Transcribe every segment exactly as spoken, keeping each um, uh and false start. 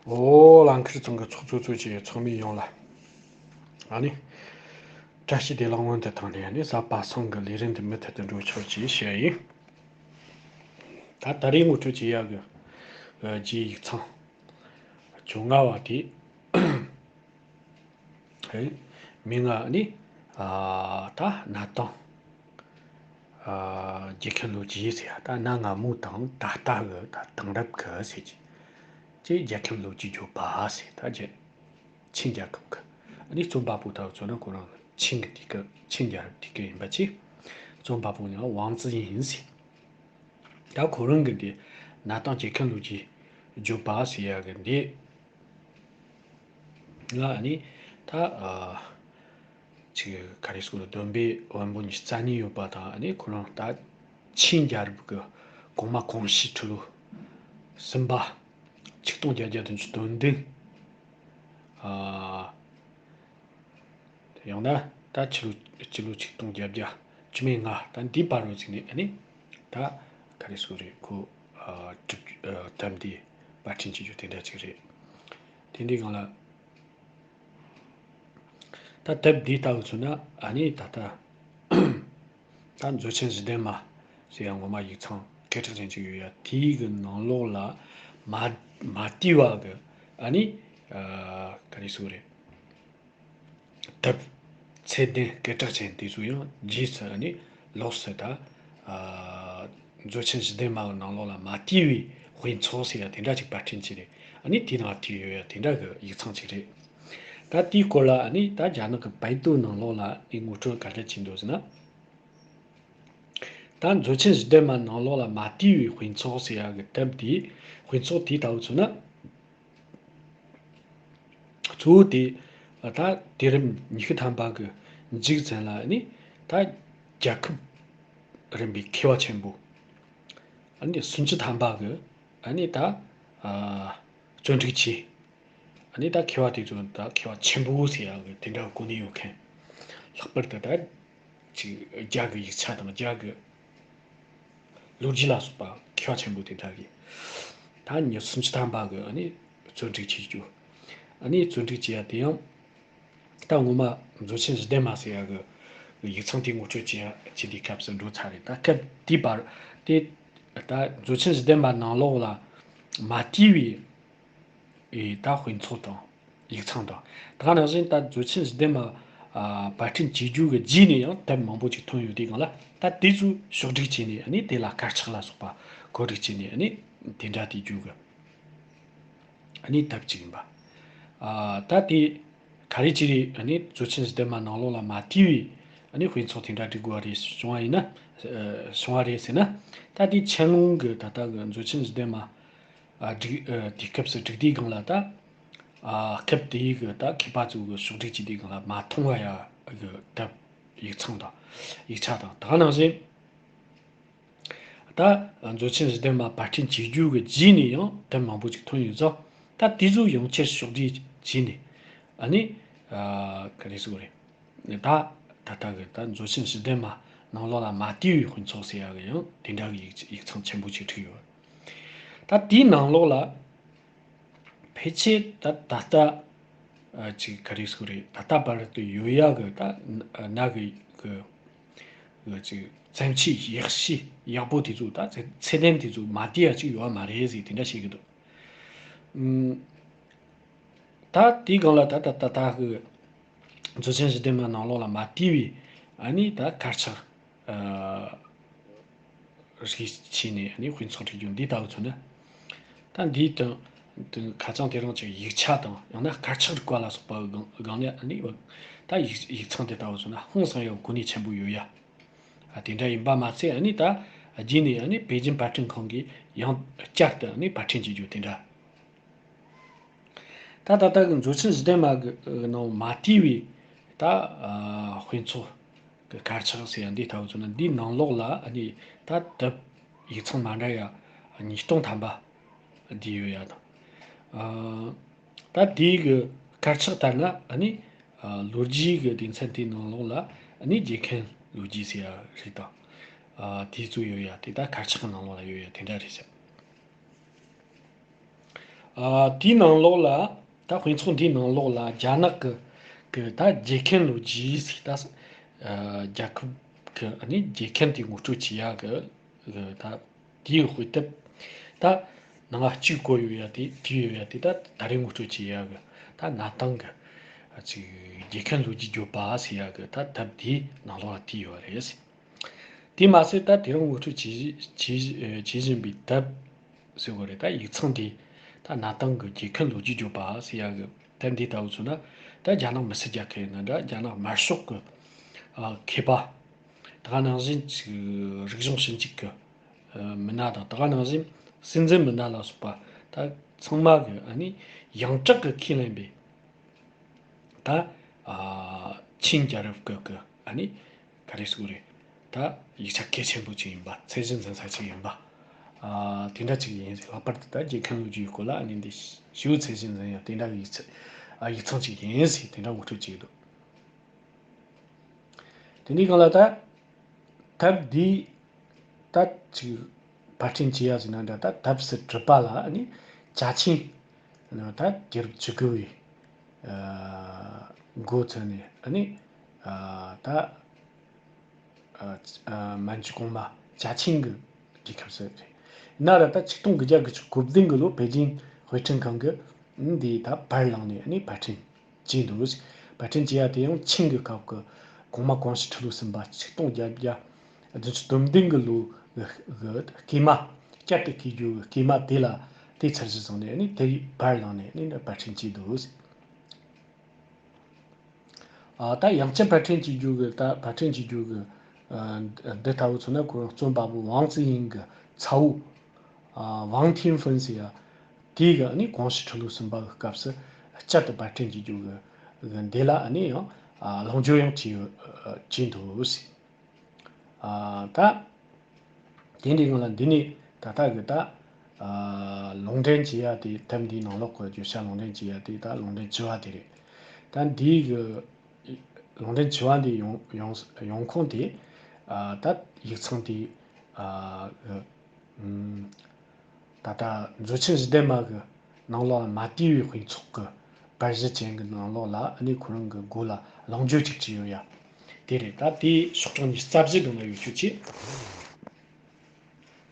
ཨོ་ལང་ཁིར་ཚང་གི་ཚོགས་གཙོ་གཙོས་ཀྱི་ཚོགས་མི་ཡོངས་ལ། ཨ་ནི། བཀྲ་ཤིས་བདེ་ལེགས་སྔོན་དུ་བཏང་ནས་ཨ་ནི་གཟའ་པ་སངས་ཀྱི་ལས་རིམ་འདི་མུ་མཐུད་དུ་འགྲོ་ཆོག་ཅེས་བཤད་ཡིན། ད་ད་རེས་ངོ་སྤྲོད་བྱེད་ཡག་གི་རྗེས་ཡིག་ཚང་བཅོ་ལྔ་བ་དེ། ཧེ། མི་ལྔ་ནི། ཨ། ད་གནའ་དེང་། ཨ། རྒྱལ་ཁམས་ལོ་རྒྱུས་ཟེར་ཡ་ད་གནའ་སྔ་མོ་དང་ད་ལྟ་གི་ད་དེང་རབས་ཀྱི་ཟེར་གྱི། ཅེས་རྒྱལ་ཁམས་ལོ་རྒྱུས་བརྗོད་པ་ཟེར་ད་རྒྱལ། ཆིན་རྒྱལ་ཁབ་ཀྱི། ཨ་ནི་རྩོམ་པ་པོ་ད་ཚོ་ནི་ཁོ་རང་ཆིན་གྱི་དུས་སྐབས་ཆིན་རྒྱལ་རབས་དུས་སྐབས་ཡིན་པ་ཅི། རྩོམ་པ་པོ་ནི་ཝང་ཙི་ཡིན་ཟེར། ད་ཁོ་རང་གི་འདི་གནའ་དེང་རྒྱལ་ཁམས་ལོ་རྒྱུས་བརྗོད་པ་ཟེར་ཡ་གི་འདི། ལ་ནི་ད་ཨ། ཅིག་ག་རེ་ཟེར་དགོས་རེད། བསྡོམས་པས་བོན་པོ་ཉི་ཤུ་རྩ་གཉིས་ཡོད་པ་དང་ཨ་ནི་ཁོ་རང་ད་ཆིན་རྒྱལ་རབས་ཀྱི་གོང་མ་གོང་ཞུས་ཁྲི་ལོ་གསུམ་པ་ཆིག་སྟོང་བརྒྱད་བརྒྱ་བདུན་ཅུ་དོན་བདུན། ཨ། ཡང་ན་ད་ཕྱི་ལོ་ཕྱི་ལོ་ཆིག་སྟོང་བརྒྱད་བརྒྱ་བཅུ་མེད་ལྔ་ད་འདིའི་བར་རུ་ཅིག་ནས་ཨ་ནི་ད་ག་རེ་ཟེར་དགོས་རེད། ཁོ་ཨ་གྲུབ་ཨ་དེབ་འདི་པར་སྐྲུན་བྱེད་རྒྱུ་དེ་འདྲ་ཅིག་རེད། དེ་འདི་སྒང་ལ་ད་དེབ་འདི་ལྟ་བུ་མཚོན་ན་ཨ་ནི་ད་ལྟ་ད་མཛོད་ཆེན་བཞི་ལྡན་མ་ཟེར་ཡ་ངོ་མ་ཡིག་ཚང་སྐད་གྲགས་ཅན་ཅིག་ཡོད་ཡ་དེའི་གི་ནང་ལོགས་ལ་མ་མ་ཏི་བ་གི་ཨ་ནི་ཨ་ག་རེ་ཟེར་དགོས་རེད། དེབ་ཚད་ལྡན་སྐད་གྲགས་ཅན་དེ་ཚོ་ཡང་རྗེས་སུ་ནི་ལོགས་སུ་ད་ཨ་མཛོད་ཆེན་བཞི་ལྡན་མ་གི་ནང་ལོགས་ལ་མ་ཏི་བའི་དཔེ་ཚོགས་ཟེར་ཡ་དེ་འདྲ་ཅིག་པར་སྐྲུན་བྱས་རེད། ཨ་ནི་དེའི་ནང་བྲིས་ཡོད་ཡ་དེ་འདྲ་གི་ཡིག་ཚང་ཅིག་རེད། ད་དེའི་སྐོར་ལ་ཨ་ནི་ད་རྒྱ་ནག་གི་བའི་ཏུའི་ནང་ལོགས་ལ་ནི་ངོ་སྤྲོད་ག་འདྲ་བྱས་འདུག་ཟེར་ན། ད་མཛོད་ཆེན་བཞི་ལྡན་མ་ནང་ལོགས་ལ་མ་ཏི་བའི་དཔེ་ཚོགས་ཟེར་ཡ་གི་དེབ་དེའི་དཔེ་ཚོགས་དེ་ལྟ་བུ་མཚོན་ན། གཙོ་བོ་དེ་ད་དུས་རབས་ཉི་ཤུ་ཐམ་པ་གི་མཇུག་ཙམ་ལ་ནི་ད་རྒྱལ་ཁབ་རིམ་པའི་མཁས་པ་ཆེན་པོ་ཨ་ནི་སུམ་ཅུ་ཐམ་པ་གི་ཨ་ནི་ད་ཨ་བརྩོན་འགྲུས་ཆེ་ཨ་ནི་ད་མཁས་པ་དེ་ཚོ་ད་མཁས་པ་ཆེན་པོ་ཟེར་ཡག་གི་དེ་འདྲ་གོ་གནས་ཡོད་མཁན་ལྷག་པར་དུ་ད། ཅིག་རྒྱ་གི་ཡིག་ཆ་དང་རྒྱ་གི་ལོ་རྒྱུས་ལ་སོགས་པ་མཁས་པ་ཆེན་པོ་དེ་འདྲ་གིས་ད་ཉི་ཤུ་སུམ་ཅུ་ཐམ་པ་གི་ཨ་ནི་བརྩོན་འགྲུས་བྱེད་རྒྱུ། ཨ་ནི་བརྩོན་འགྲུས་བྱེད་ཡ་དེ་ཡང་ད་ངོ་མ་མཛོད་ཆེན་བཞི་ལྡན་མ་ཟེར་ཡ་གི་ཡིག་ཚང་དེ་ངོ་སྤྲོད་བྱེད་ཡ་བྱེད་དུས་སྐབས་སུ་འགྲོ་ཚར་རེད། ད་སྐབས་དེའི་བར་དེ་ད་མཛོད་ཆེན་བཞི་ལྡན་མ་ནང་ལོགས་ལ་མ་ཏི་བའི་ཨེ་ད་དཔེ་ཚོགས་དང་། ཡིག་ཚང་དང་། ད་ག་ནང་བཞིན་ད་མཛོད་ཆེན་བཞི་ལྡན་མ་ཨ་པར་སྐྲུན་བྱེད་རྒྱུ་གི་རྗེས་ནས་ཡང་དེབ་མང་པོ་ཅིག་ཐོན་ཡོད་དུས་སྒང་ལ་ད་དེ་ཚོ་ཕྱོགས་སྒྲིག་བྱས་ནས་ཨ་ནི་དེ་ལ་དཀར་ཆག་ལ་སོགས་པ་གོ་སྒྲིག་བྱས་ནས་ཨ་ནི་དེ་འདྲ་དེ་རྒྱུ་གི་ཨ་ནི་དེབ་ཅིག་ཡིན་པ། ཨ་ད་དེ་ག་རེ་བྱས་རེད། ཨ་ནི་མཛོད་ཆེན་བཞི་ལྡན་མ་ནང་ལོགས་ལ་མ་ཏི་བའི་ཨ་ནི་དཔེ་ཚོགས་དེ་འདྲ་སྒྲིག་དགོས་པ་རེད་བྱུང་བ་ཡིན་ན། ཨ་བྱུང་བ་རེད་ཟེར་ན། ད་དེ་ཆེན་ལུང་གི་ད་ལྟ་གི་མཛོད་ཆེན་བཞི་ལྡན་མ། ཨ་སྒྲིག་ཨ་དུས་སྐབས་སུ་སྒྲིག་དུས་སྒང་ལ་ད། ཨ་སྐབས་དེའི་གི་ད་མཁས་པ་ཚོ་གི་ཕྱོགས་སྒྲིག་བྱེད་དུས་སྒང་ལ་མ་མཐོང་བ་ཡ་གི་དེབ་ཡིག་ཚང་དང་ཡིག་ཆ་དང་། ད་ག་ནང་བཞིན་ད་མཛོད་ཆེན་བཞི་ལྡན་མ་པར་སྐྲུན་བྱེད་རྒྱུ་གི་རྗེས་ནས་ཡང་དེབ་མང་པོ་ཅིག་ཐོན་ཡོད་ཙང་ད་དེ་ཚོ་ཡང་བསྐྱར་ཕྱོགས་སྒྲིག་བྱས་ནས་ཨ་ནི་ཨ་ག་རེ་ཟེར་དགོས་རེད། ད་ད་ལྟ་གི་ད་མཛོད་ཆེན་བཞི་ལྡན་མ་ནང་ལོགས་ལ་མ་ཏི་བའི་དཔེ་ཚོགས་ཟེར་ཡ་གི་ཡང་དེ་འདྲ་གི་ཡིག་ཡིག་ཚང་ཆེན་པོ་ཅིག་བྲིས་ཡོད། ད་དེའི་ནང་ལོགས་ལ་ཕལ་ཆེར་ད་ད་ལྟ་ཨ་ཅིག་ག་རེ་ཟེར་དགོས་རེད། ད་ལྟ་བར་དུ་ཡོད་ཡ་གི་ད་ན་གི་གི་གི་ཅིག་བཙན་ཆོས་ཡག་ཤོས་ཡག་པོ་དེ་ཚོ་ད་ཚད་ཚད་ལྡན་དེ་ཚོ་མ་ཏི་ཡ་ཅིག་ཡོད་མ་རེད་ཟེར་དེ་འདྲ་བཤད་གི་འདུག་ཨུམ། ད་དེའི་སྒང་ལ་ད་ད་ད་ད་གི་མཛོད་ཆེན་བཞི་ལྡན་མ་ནང་ལོགས་ལ་མ་ཏི་བའི་ཨ་ནི་ད་དཀར་ཆག་ཨ་རིགས་ཕྱེ་ནས་ཨ་ནི་དཔེ་ཚོགས་བྲིས་རྒྱུ་འདི་ལྟ་བུ་མཚོན་ན། ད་འདིའི་དོན་དོན་ཁ་རྩང་དེ་རིང་ཅིག་ཡིག་ཆ་དང་ཡང་ན་དཀར་ཆག་རིག་པ་ལ་སོགས་པ་སྒང་སྒང་ནས་ཨ་ནི་ད་ཡིག་ཡིག་ཚང་དེ་ལྟ་བུ་མཚོན་ན་ཧང་སང་ཡག་གོ་གནས་ཆེན་པོ་ཡོད་ཡ། ཨ་དེ་འདྲ་ཡིན་པ་མ་ཚད་ཨ་ནི་ད་རྗེས་ནས་ཨ་ནི་པེ་ཅིན་པར་སྐྲུན་ཁང་གིས་ཡང་བསྐྱར་དུ་ཨ་ནི་པར་སྐྲུན་བྱེད་རྒྱུ་དེ་འདྲ། ད་ད་ལྟ་གི་མཛོད་ཆེན་བཞི་ལྡན་མ་གི་ནང་མ་ཏི་བའི་ད་ཨ་དཔེ་ཚོགས་ཀྱི་དཀར་ཆག་ཟེར་ཡ་འདི་ལྟ་བུ་མཚོན་ན་འདིའི་ནང་ལོགས་ལ་ཨ་ནི་ད་དེབ་ཡིག་ཚང་མ་འདྲ་ཡ་ཉིས་སྟོང་ཐམ་པ་འདི་ཡོད་ཡ་དང་། ཨ་ད་དེའི་གི་དཀར་ཆག་ལྟར་ན་ཨ་ནི་ཨ་ལོ་རྒྱུས་ཀྱི་སྡེ་ཚན་དེའི་ནང་ལོགས་ལ་ཨ་ནི་རྒྱལ་ཁམས་ལོ་རྒྱུས་ཟེར་ཡ་རེད་དང་། ཨ་དེ་ཚོ་ཡོད་ཡ་དེ་ད་དཀར་ཆག་གི་ནང་ལོགས་ལ་ཡོད་ཡ་དེ་འདྲ་རེད་ཟེར། ཨ། དེའི་ནང་ལོགས་ལ། ད་དཔེ་ཚོགས་འདིའི་ནང་ལོགས་ལ་རྒྱ་ནག་གི་གི་ད་རྒྱལ་ཁམས་ལོ་རྒྱུས་ཟེར། ད་ཨ་རྒྱལ་ཁབ་གི་ཨ་ནི་རྒྱལ་ཁམས་དེ་ངོ་སྤྲོད་བྱེད་ཡག་གི་གི་ད་དེའི་དཔེ་དེབ། ད་ནང་ང་གཅིག་བཀོད་ཡོད་ཡ་དེ། བྲིས་ཡོད་ཡ་དེ། ད་ད་རེས་ངོ་སྤྲོད་བྱེད་ཡག་གི་ད་གནའ་དེང་གི་ཨ་ཅིག་རྒྱལ་ཁམས་ལོ་རྒྱུས་བརྗོད་པ་ཟེར་ཡག་གི་ད་དེབ་དེའི་ནང་ལོགས་ལ་བྲིས་ཡོད་རེད། དེ་མ་ཟད་ད་དེ་རིང་ངོ་སྤྲོད་བྱེད་བྱེད་བྱེད་བཞིན་པའི་དེབ་ཟེར་དགོས་རེད། ད་ཡིག་ཚང་དེ་ད་གནའ་དེང་གི་རྒྱལ་ཁམས་ལོ་རྒྱུས་བརྗོད་པ་ཟེར་ཡག་གི་དེབ་འདི་ལྟ་བུ་མཚོན་ན། ད་རྒྱ་ནག་མི་སེར་རྒྱལ་ཁབ་ཡིན་ན་འདྲ། རྒྱ་ནག་དམར་ཤོག་གི་ཨ་མཁས་པ། ད་ག་ནང་བཞིན་ཅིག་རིག་གཞུང་ཞིབ་འཇུག་གི་ཨ་མི་སྣ་དང་། ད་ག་ནང་བཞིན་སྲིད་འཛིན་མི་སྣ་ལ་སོགས་པ། ད་ཚང་མ་གི་ཨ་ནི་ཡོངས་གྲགས་ཀྱི་ཁས་ལེན་པའི་ད་ཨ་ཆིན་རྒྱལ་རབས་སྐབས་ཀྱི་ཨ་ནི་ག་རེ་ཟེར་དགོས་རེད། ད་ཡིག་ཆ་གལ་ཆེན་པོ་ཅིག་ཡིན་པ། ཚད་གཞི་འཛིན་ས་ཅིག་ཡིན་པ། ཨ་དེ་འདྲ་ཅིག་ཡིན་ཟེར། ལྷག་པར་དུ་ད་རྒྱལ་ཁམས་ལོ་རྒྱུས་སྐོར་ལ་ཨ་ནི་འདི་ཞེ་པོ་ཚད་གཞི་འཛིན་ཡག་དེ་འདྲ་གི་ཡིག་ཆ་ཨ་ཡིག་ཚང་ཅིག་ཡིན་ཟེར། དེ་འདྲ་ངོ་སྤྲོད་བྱས་འདུག་དེ་འདྲའི་སྒང་ལ་ད་དེབ་འདི་ད་ཅིག་ཕར་འགྲེམས་བྱེད་ཡག་ཟེར་ན་འདྲ། ད་དེབ་གཟུགས་བྲིས་པ་ལ་ཨ་ནི་ཅ་ཆིང་ད་རྒྱལ་རབས་བཅུ་དགུ་བའི་ཨ་འགོ་བཙུགས་ནས་ཨ་ནི་ཨ་ད་ཨ་ཨ་མན་ཇུ་གོང་མ་ཅ་ཆིང་གི་རྒྱལ་ཁབ་ཟེར་རེད། ཡིན་ན་ར་ད་ཆིག་སྟོང་དགུ་བརྒྱ་དགུ་བཅུ་གོ་བདུན་གི་ལོ་པེ་ཅིང་དཔེ་སྐྲུན་ཁང་གི་འདི་ད་པར་བླངས་ནས་ཨ་ནི་པར་སྐྲུན་བྱས་འདུག་པར་སྐྲུན་བྱེད་ཡག་དེ་ཡང་ཆིང་གི་སྐབས་ཀྱི་གོང་མ་ཀོང་ཞི་ཁྲི་ལོ་གསུམ་པ་ཆིག་སྟོང་བརྒྱད་བརྒྱ་བདུན་ཅུ་དོན་བདུན་གི་ལོ་གི་གི་སྐྱེས་མ། བསྐྱར་དུ་སྐྱེ་རྒྱུ་གི་སྐྱེས་མ་དེ་ལ་དེའི་ཚད་གཞི་བཟུང་ནས་ཨ་ནི་དེ་པར་བླངས་ནས་ཨ་ནི་པར་སྐྲུན་བྱས་འདུག་ཨ་ད་ཡང་བསྐྱར་པར་སྐྲུན་བྱེད་རྒྱུ་གི་ད་པར་སྐྲུན་བྱེད་རྒྱུ་གི་ཨ་འདི་ལྟ་བུ་མཚོན་ན། ཁོ་རང་རྩོམ་པ་པོ་ཝང་ཙི་ཡིན་གི་ཚ་བོ་ཨ་ཝང་ཐིང་ཧྥུན་ཟེར་ཡ་དེ་གི་ཨ་ནི་ཀོང་ཞི་ཁྲི་ལོ་གསུམ་པ་གི་སྐབས་སུ་བསྐྱར་དུ་པར་སྐྲུན་བྱེད་རྒྱུ་གི་གི་འདི་ལ་ཨ་ནི་ཡང་ཨ་ལོངས་སྤྱོད་ཡང་བྱས་ཡོད་བྱས་འདུག་ཟེར། ཨ་ད་དེ་འདྲའི་སྒང་ལ་འདི་ནས་ད་ལྟ་གི་ད་ཨ་ལུང་འདྲེན་བྱེད་ཡ་དེ། དེབ་འདིའི་ནང་ལོགས་ཀྱི་བརྗོད་བྱ་ལུང་འདྲེན་བྱེད་ཡ་དེ་ད་ལུང་འདྲེན་བཅུ་པ་དེ་རེད། ད་འདིའི་གི་ལུང་འདྲེན་བཅུ་པ་འདིའི་ཡོང་ཡོང་ཡོང་ཁུངས་དེ་ཨ་ད་ཡིག་ཚང་དེ་ཨ་གི་ཨུམ། ད་ལྟ་མཛོད་ཆེན་བཞི་ལྡན་མ་གི་ནང་ལོགས་ལ་མ་བྲིས་པའི་དཔེ་ཚོགས་ཀྱི་པར་གཞི་ཅན་གྱི་ནང་ལོགས་ལ་ཨ་ནི་ཁོ་རང་གི་མགོ་ལ་ལོངས་སྤྱོད་ཅིག་བྲིས་ཡོད་ཡ་དེ་རེད། ད་དེའི་ཤོག་གྲངས་ཉི་ཤུ་རྩ་བཞི་དང་ལ་ཡོད་རྒྱུ་བྱས།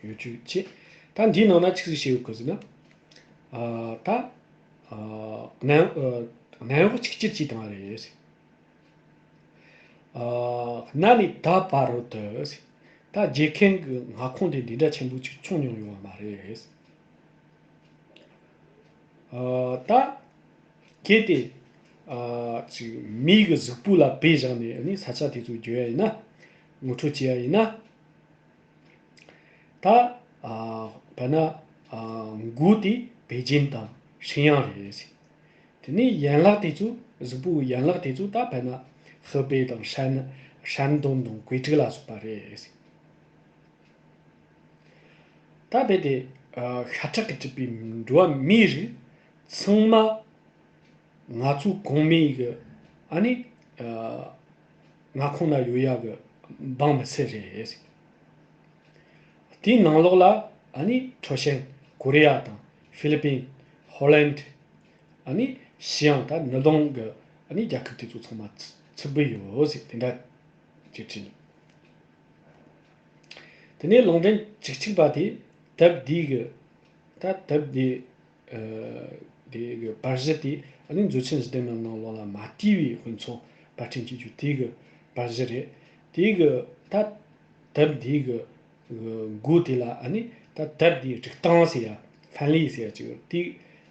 ཡོད་རྒྱུ་བྱས། ད་འདིའི་ནང་ན་ཆི་ཟིག་བཤད་ཡོད་གི་ཟེར་ན། ཨ་ད་ཨ་གནམ་ཨ་གནམ་འོག་གཅིག་གྱུར་གྱི་སྟེང་རེད། ཨ་གནའ་ནས་ད་བར་དུ་ད་རྒྱལ་ཁམས་ཀྱི་མངའ་ཁོངས་དེ་འདི་འདྲ་ཆེན་པོ་ཅིག་བྱུང་མྱོང་ཡོད་པ་མ་རེད། ཨ་ད་གལ་ཏེ་ཨ་ཅིག་མིའི་གི་གཟུགས་པོ་ལ་བེད་བཞག་ནས་ནི་ས་ཆ་དེ་ཚོ་བརྗོད་ཡ་ཡིན་ན། ངོ་སྤྲོད་བྱེད་ཡ་ཡིན་ན། ད་ཨ་དཔེར་ན་ཨ་མགོ་དེ་པེ་ཅིན་དང་ཧྲིན་དབྱང་རེད། དེ་ནས་ཡན་ལག་དེ་ཚོ། གཟུགས་པོའི་ཡན་ལག་དེ་ཚོ་ད་དཔེར་ན་ཧི་པེ་དང་ཧྲན་ཧྲན་ཏུང་དང་ཀུའེ་ཀྲིག་ལ་སོགས་པ་རེད། ད་རྦད་དེ་ཨ་ཤ་ཁྲག་གིས་གྲུབ་པའི་འགྲོ་བ་མིའི་རིགས་ཚང་མ་ང་ཚོ་གོང་མའི་གི་ཨ་ནི་ཨ་མངའ་ཁོངས་ན་ཡོད་ཡ་གི་འབངས་མི་སེར་རེད། དེའི་ནང་ལོགས་ལ་ཨ་ནི་ཁྲོ་ཤན། ཀོ་རི་ཡ་དང་ཧྥི་ལི་པིན། ཧོ་ལན། ཨ་ནི་ཤི་ཡང་ད་ནུབ་གླིང་གི་ཨ་ནི་རྒྱལ་ཁབ་དེ་ཚོ་ཚང་མ་ཚུད་པོ་ཡོད་ཟེར། དེ་འདྲ་ཅིག་བྲིས་འདུག་དེ་ནས་ལུང་འདྲེན་བཅུ་གཅིག་པ་དེ་དེབ་འདི་གི་ད་དེབ་འདི་ཨ་དེ་གི་པར་གཞི་དེ་ཨ་ནི་མཛོད་ཆེན་བཞི་ལྡན་མའི་ནང་ལོགས་ལ་མ་བྲིས་པའི་དཔེ་ཚོགས་པར་སྐྲུན་བྱེད་རྒྱུ་དེ་གི་པར་གཞི་རེད། དེ་གི་ད་དེབ་འདི་གི་མགོ་དེ་ལ་ཨ་ནི་ད་དེབ་འདིའི་སྒྲིག་སྟངས་ཟེར་ཡ། ཧྥན་ལི་ཟེར་ཡ་ཅིག་ཡོད། དེ་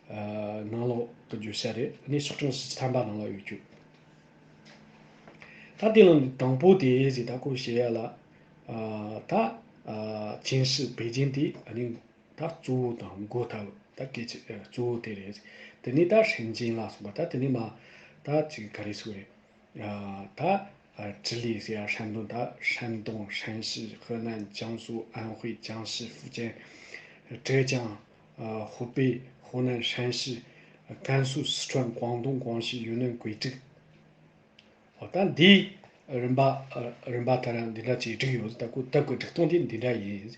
ཨ་ནང་ལོགས་ཀྱི་བརྗོད་བྱ་རེད། ཨ་ནི་ཤོག་གྲངས་བཞི་བཅུ་ཐམ་པ་ནང་ལ་ཡོད་རྒྱུ། ད་དེ་ལ་དང་པོ་དེ་ཟེར། ད་ཁོ་བཤད་ཡ་ལ་ཨ་ད་ཨ་ཆིན་ཧྲི་པེ་ཅིན་དེ་ཨ་ནི་ད་གཙོ་བོ་དང་མགོ་ཐག་ད་སྐད་ཆ་ཨ་གཙོ་བོ་དེ་རེད། དེ་ནས་ད་ཧྲིན་ཅིན་ལ་སོགས་པ། ད་དེ་ནས་མ་ད་ཅིག་ག་རེ་ཟེར་དགོས་རེད། ཨ་ད་ཨ་ཅི་ལི་ཟེར་ཡ་ཧྲན་ཏུང་། ད་ཧྲན་ཏུང་། ཧྲན་ཞི། ཧེ་ནན། ཅང་སུ། ཨན་ཧུའེ། ཅང་ཞི། ཧྥུ་ཅན། ཀྲེ་ཅང་། ཨ་ཧུ་པེ། ཧོ་ནན། ཧྲན་ཞི། ཀན་སུའུ། སི་ཁྲོན། ཀོང་ཏུང་། ཀོང་ཞི། ཡུན་ནན། ཀུའེ་ཀྲིག་འོ་ད་འདིའི་རིམ་པ་ཨ་རིམ་པ་ལྟར་འདི་འདྲ་ཅིག་བསྒྲིགས་ཡོད། ད་ཁོ་དེབ་ཀྱི་སྒྲིག་སྟངས་དེ་འདི་འདྲ་ཡིན།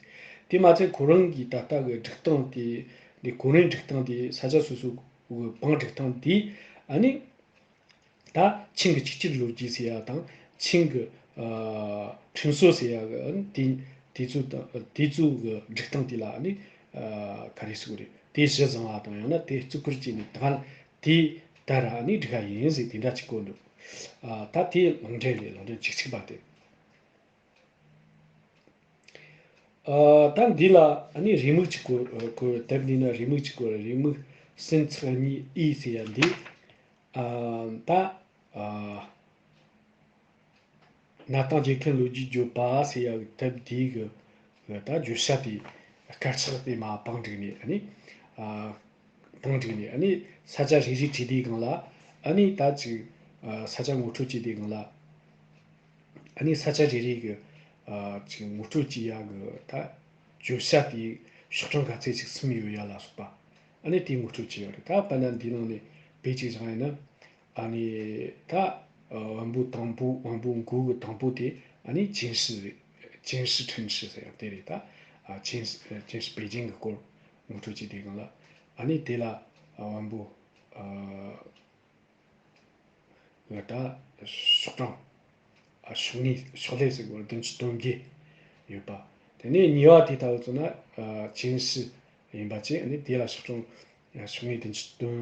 དེ་མ་ཚད་ཁོ་རང་གི་ད་ལྟ་གི་སྒྲིག་སྟངས་དེ་ འདི་གོ་རིམ་སྒྲིག་སྟངས་དེ་ས་ཆ་སོ་སོའི་བང་སྒྲིག་སྟངས་དེ་ཨ་ནི། ད་ཆིང་གི་ཆིག་ཁྲིའི་ལོ་རྒྱུས་ཟེར་ཡ་དང་ཆིང་གི་ཨ་ཁྲིམས་སྲོལ་ཟེར་ཡ་གི་དེ་དེ་ཚོ་དང་དེ་ཚོ་གི་སྒྲིག་སྟངས་དེ་ལ་ནི་ཨ་ག་རེ་ཟེར་དགོས་རེད། དེ་གཞི་བཟུང་བ་དང་ཡང་ན་དེ་བརྩི་བཀུར་བྱས་ནས་ད་དེ་ལྟར་ནི་སྒྲིག་ག་ཡིན་ཟེར་དེ་འདྲ་ཅིག་བཀོད་འདུག་ཨ་ད་དེ་ལུང་འདྲེན་རེད། ལུང་འདྲེན་ཆིག་ཆིག་པ་དེ། ཨ་ད་འདི་ལ་ནི་རེའུ་མིག་ཅིག་བཀོད་བཀོད། དེབ་འདི་ན་རེའུ་མིག་ཅིག་བཀོད། རེའུ་མིག་སུམ་ཚེག་གཉིས་ཨི་ཟེར་ཡ་འདི། ཨ་ད་ཨ་གནའ་སྟེང་རྒྱལ་ཁབ་ལོ་རྒྱུས་བརྗོད་པ་ཟེར་ཡ་གི་དེབ་འདི་གི་གི་ད་བརྗོད་བྱ་དེ་དཀར་ཆག་དེ་མར་བང་བསྒྲིགས་ནས་ཨ་ནི་ཨ་བང་བསྒྲིགས་ནས་ཨ་ནི་ས་ཆ་རེ་རེ་བྲིས་དུས་སྒང་ལ་ཨ་ནི་ད་ཅིག་ཨ་ས་ཆ་ངོ་སྤྲོད་བྱེད་དུས་སྒང་ལ། ཨ་ནི་ས་ཆ་རེ་རེ་གི་ཨ་ཅིག་ངོ་སྤྲོད་བྱེད་ཡ་གི་ད་བརྗོད་བྱ་དེ་ཤོག་གྲངས་ག་ཚད་ཅིག་ཟིན་ཡོད་ཡ་ལ་སོགས་པ། ཨ་ནི་དེ་ངོ་སྤྲོད་བྱེད་ཡོད་རེད། ད་དཔེར་ན་འདི་ནང་ནས་དཔེ་ཅིག་བཞག་ཡིན་ན། ཨ་ནི་ད་ཨ་བམ་པོ་དང་པོ། བམ་པོ་མགོ་གི་དང་པོ་དེ་ཨ་ནི་ཅིན་ཧྲི་རེད། ཅིན་ཧྲི་ཁྲིན་ཧྲི་ཟེར་ཡ་དེ་རེད། ད་ཨ་ཅིན་ཅིན་ཧྲི་པེ་ཅིང་གི་སྐོར་ངོ་སྤྲོད་བྱེད་དུས་སྒང་ལ་ཨ་ནི་དེ་ལ་ཨ་བམ་པོ་ཨ། ལ་ད་ཤོག་གྲངས། ཨ་ཤོག་ངོས་ཤོག་ལྷེ་ཟེར་དགོས་བདུན་ཅུ་དོན་བརྒྱད་ཡོད་པ། དེ་ནས་གཉིས་པ་དེ་ལྟ་བུ་བརྩིས་ན་ཨ་ཅིན་ཧྲི་ཡིན་པ་བྱས། ཨ་ནི་དེ་ལ་ཤོག་གྲངས་ཨ་ཤོག་ངོས་བདུན་ཅུ་དོན་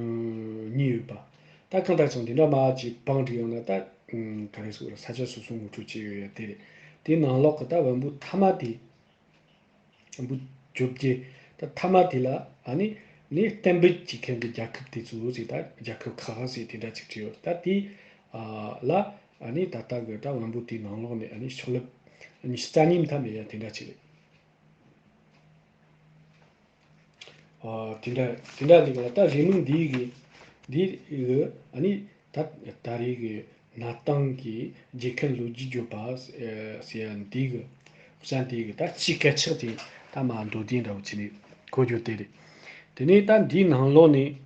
གཉིས་ཡོད་པ། ད་གང་ལྟར་ཀྱང་འདི་འདྲ་མ་ཅིག་བང་བསྒྲིགས་ཡོང་ན་ད་ཨ་ག་རེ་ཟེར་དགོས་རེད། ས་ཆ་སོ་སོ་ངོ་སྤྲོད་བྱས་ཡོད་ཡ་དེ་རེད། དེའི་ནང་ལོགས་ཀྱི་ད་བམ་པོ་མཐའ་མ་དེ། བོད་བརྗོད་བྱ་ད་མཐའ་མ་དེ་ལ་ཨ་ནི་ནི་གཏན་འབེབས་བྱེད་མཁན་གྱི་རྒྱལ་ཁབ་དེ་ཚོ་ཟེར། ད་རྒྱལ་ཁབ་ཁག་ཟེར་དེ་འདྲ་ཅིག་བྲིས་ཡོད། ད་དེ་ཨ་ལ་ཨ་ནི་ད་ལྟ་གི་ད་བམ་པོ་དེའི་ནང་ལོགས་ནས་ཨ་ནི་ཤོག་ལྷེ་ཉི་ཤུ་རྩ་གཉིས་མཐའ་མེད་ཡ་དེ་འདྲ་ཅིག་རེད། ཨ་དེ་འདྲ་དེ་འདྲ་ལེགས་ལ། ད་རེའུ་མིག་འདི་གི་འདི་གི་ཨ་ནི་ད་ད་རེས་ཀྱི་གནའ་སྟེང་གི་རྒྱལ་ཁབ་ལོ་རྒྱུས་བརྗོད་པ་ཟེར་ཡ་འདི་གི་ཤོག་གྲངས་འདི་གི་ད་སྤྱིའི་དཀར་ཆག་དེ་ད་མར་མདོར་བསྡུས་འདྲ་བོ་བྱས་ནས་བཀོད་རྒྱུ་དེ་རེད། དེ་ནས་ད་འདིའི་ནང་ལོགས་ནས་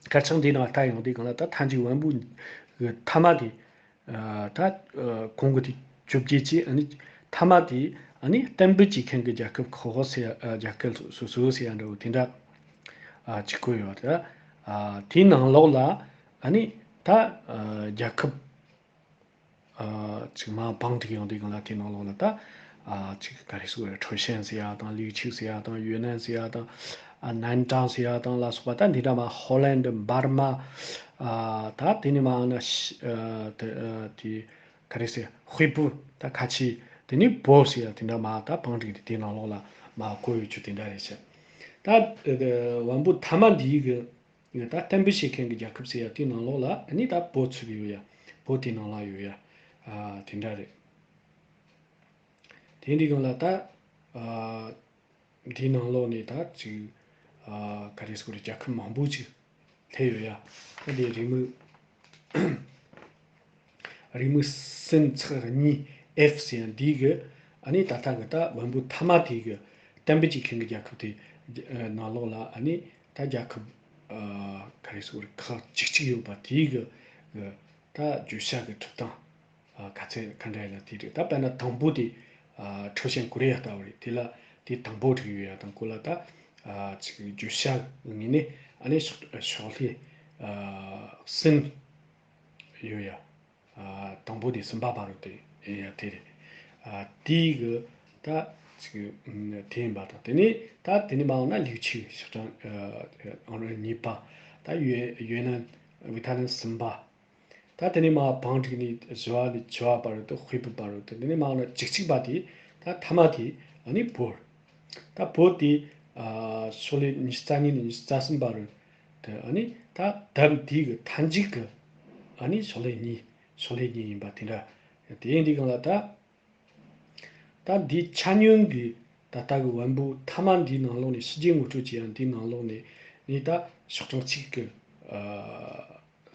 དཀར་ཆག་འདིའི་ནང་ལྟ་ཡོང་དུས་སྒང་ལ་ད་མཐའ་མཇུག་བམ་པོ་གི་མཐའ་མ་དེ། ཨ་ད་ཨ་གོང་གི་དེ་བཅོ་བརྒྱད་ཅེས། ཨ་ནི་མཐའ་མ་དེ་ཨ་ནི་གཏན་འབེབས་བྱེད་མཁན་གྱི་རྒྱལ་ཁབ་ཁག་ཟེར་ཡ། ཨ་རྒྱལ་ཁབ་སོ་སོ་ཟེར་ཡ་འདྲ་བོ་དེ་འདྲ་ཨ་ཅིག་བཀོད་ཡོད་རེད། ཨ་དེའི་ནང་ལོགས་ལ་ཨ་ནི་ད་ཨ་རྒྱལ་ཁབ་ཨ་ཅིག་མར་བང་བསྒྲིགས་ཡོང་དུས་སྒང་ལ་དེའི་ནང་ལོགས་ལ་ད་ཨ་ཅིག་ག་རེ་ཟེར་དགོས་རེད། ཁྲའོ་ཞན་ཟེར་ཡ་དང་། ལིའུ་ཆིའུ་ཟེར་ཡ་དང་། ཡུན་ནན་ཟེར་ཡ་དང་། ཨ་ནན་ཀྲང་ཟེར་ཡ་དང་ལ་སོགས་པ། ད་འདི་འདྲ་མར་ཧོ་ལན་ཌི། འབར་མ། ཨ་ད་དེ་ནས་མར་ན་ཤི་ཨ་དེ་ཨ་དེ་ག་རེ་ཟེར། ཧུའེ་པུ། ད་ཁ་ཆེ། དེ་ནས་བོད་ཟེར་ཡ་དེ་འདྲ་མར་ད་བང་བསྒྲིགས་ཏེ་དེའི་ནང་ལོགས་ལ་མར་བཀོད་ཡོད་རྒྱུ་དེ་འདྲ་རེད་ཤག་ད་ཨ་བམ་པོ་མཐའ་མ་འདིའི་གི་ད་གཏན་འབེབས་བྱེད་མཁན་གྱི་རྒྱལ་ཁབ་ཟེར་ཡ་དེའི་ནང་ལོགས་ལ་ཨ་ནི་ད་བོད་ཚུད་ཡོད་ཡ། བོད་དེའི་ནང་ལ་ཡོད་ཡ། ཨ་དེ་འདྲ་རེད། དེ་འདི་སྒང་ལ་ད་ཨ་འདིའི་ནང་ལོགས་ནས་ད་ཅིག་ཨ་ག་རེ་ཟེར་དགོས་རེད། རྒྱལ་ཁབ་མང་པོ་ཅིག་སླེབས་ཡོད་ཡ། ད་འདི་རེའུ་མིག་རེའུ་མིག་སུམ་ཚེག་གཉིས་ཨེཕ་ཟེར་ཡ་འདི་གི་ཨ་ནི་ད་ལྟ་གི་ད་བམ་པོ་མཐའ་མ་དེ་གི་གཏན་འབེབས་བྱེད་མཁན་གྱི་རྒྱལ་ཁབ་དེ་ཨ་ནང་ལོགས་ལ་ཨ་ནི་ད་རྒྱལ་ཁབ་ཨ་ག་རེ་ཟེར་དགོས་རེད། ཁག་ཅིག་ཅིག་ཡོད་པ་དེ་གི་གི་ད་བརྗོད་བྱ་གི་གྲུབ་སྟངས་ཨ་ག་ཚད་ག་འདྲ་ཡིན་ན་དེ་རེད། ད་དཔེར་ན་དང་པོ་དེ་ཨ་ཁྲའོ་ཞན་ཀོ་རི་ཡ་ལྟ་བུ་རེད། དེ་ལ་དེ་དང་པོ་བྲིས་ཡོད་ཡ་དང་། གོ་ལ་ད་ཨ་ཅིག་བརྗོད་བྱ་ངོས་ནས་ཨ་ནི་ཤོག་ཤོག་ལྷེ་ཨ་གསུམ་ཡོད་ཡ། ཨ་དང་པོ་དེ་གསུམ་པ་བར་དུ་དེ་ཡིན་ཡ་དེ་རེད། ཨ་དེའི་གི་ད་ཅིག་དེ་ཡིན་པ་དང་། དེ་ནས་ད་དེ་ནས་མར་འོང་ན་ལིའུ་ཆིའུ་ཤོག་གྲངས་ཨ་གཉིས་པ། ད་ཡུན་ཡུན་ནན་ཝི་ཐ་ལན་གསུམ་པ། ད་དེ་ནས་མར་བང་བསྒྲིགས་ནས་བཞི་བ་ནས་བཅུ་བ་བར་དུ། ཧུའེ་པུ་བར་དུ། དེ་ནས་མར་འོང་ན་བཅུ་གཅིག་པ་དེ་ད་མཐའ་མ་དེ་ཨ་ནི་བོད། ད་བོད་དེ་ཨ་ཤོག་ལྷེ་ཉི་ཤུ་རྩ་གཉིས་ནས་ཉི་ཤུ་རྩ་གསུམ་བར་དུ། ཨ་ནི་ད་དེབ་དེའི་གི་མཐའ་མཇུག་གི་ཨ་ནི་ཤོག་ལྷེ་གཉིས། ཤོག་ལྷེ་གཉིས་ཡིན་པ་དེ་འདྲ། དེ་ཡིན་དུས་སྒང་ལ་ད་ད་འདི་ཆ་སྙོམས་ཀྱི་ད་ལྟ་གི་བམ་པོ་མཐའ་མ་འདིའི་ནང་ལོགས་ནས་ཕྱི་རྒྱལ་ངོ་སྤྲོད་བྱེད་ཡ་འདིའི་ནང་ལོགས་ནས་ནི་ད་ཤོག་གྲངས་གཅིག་གི་ཨ་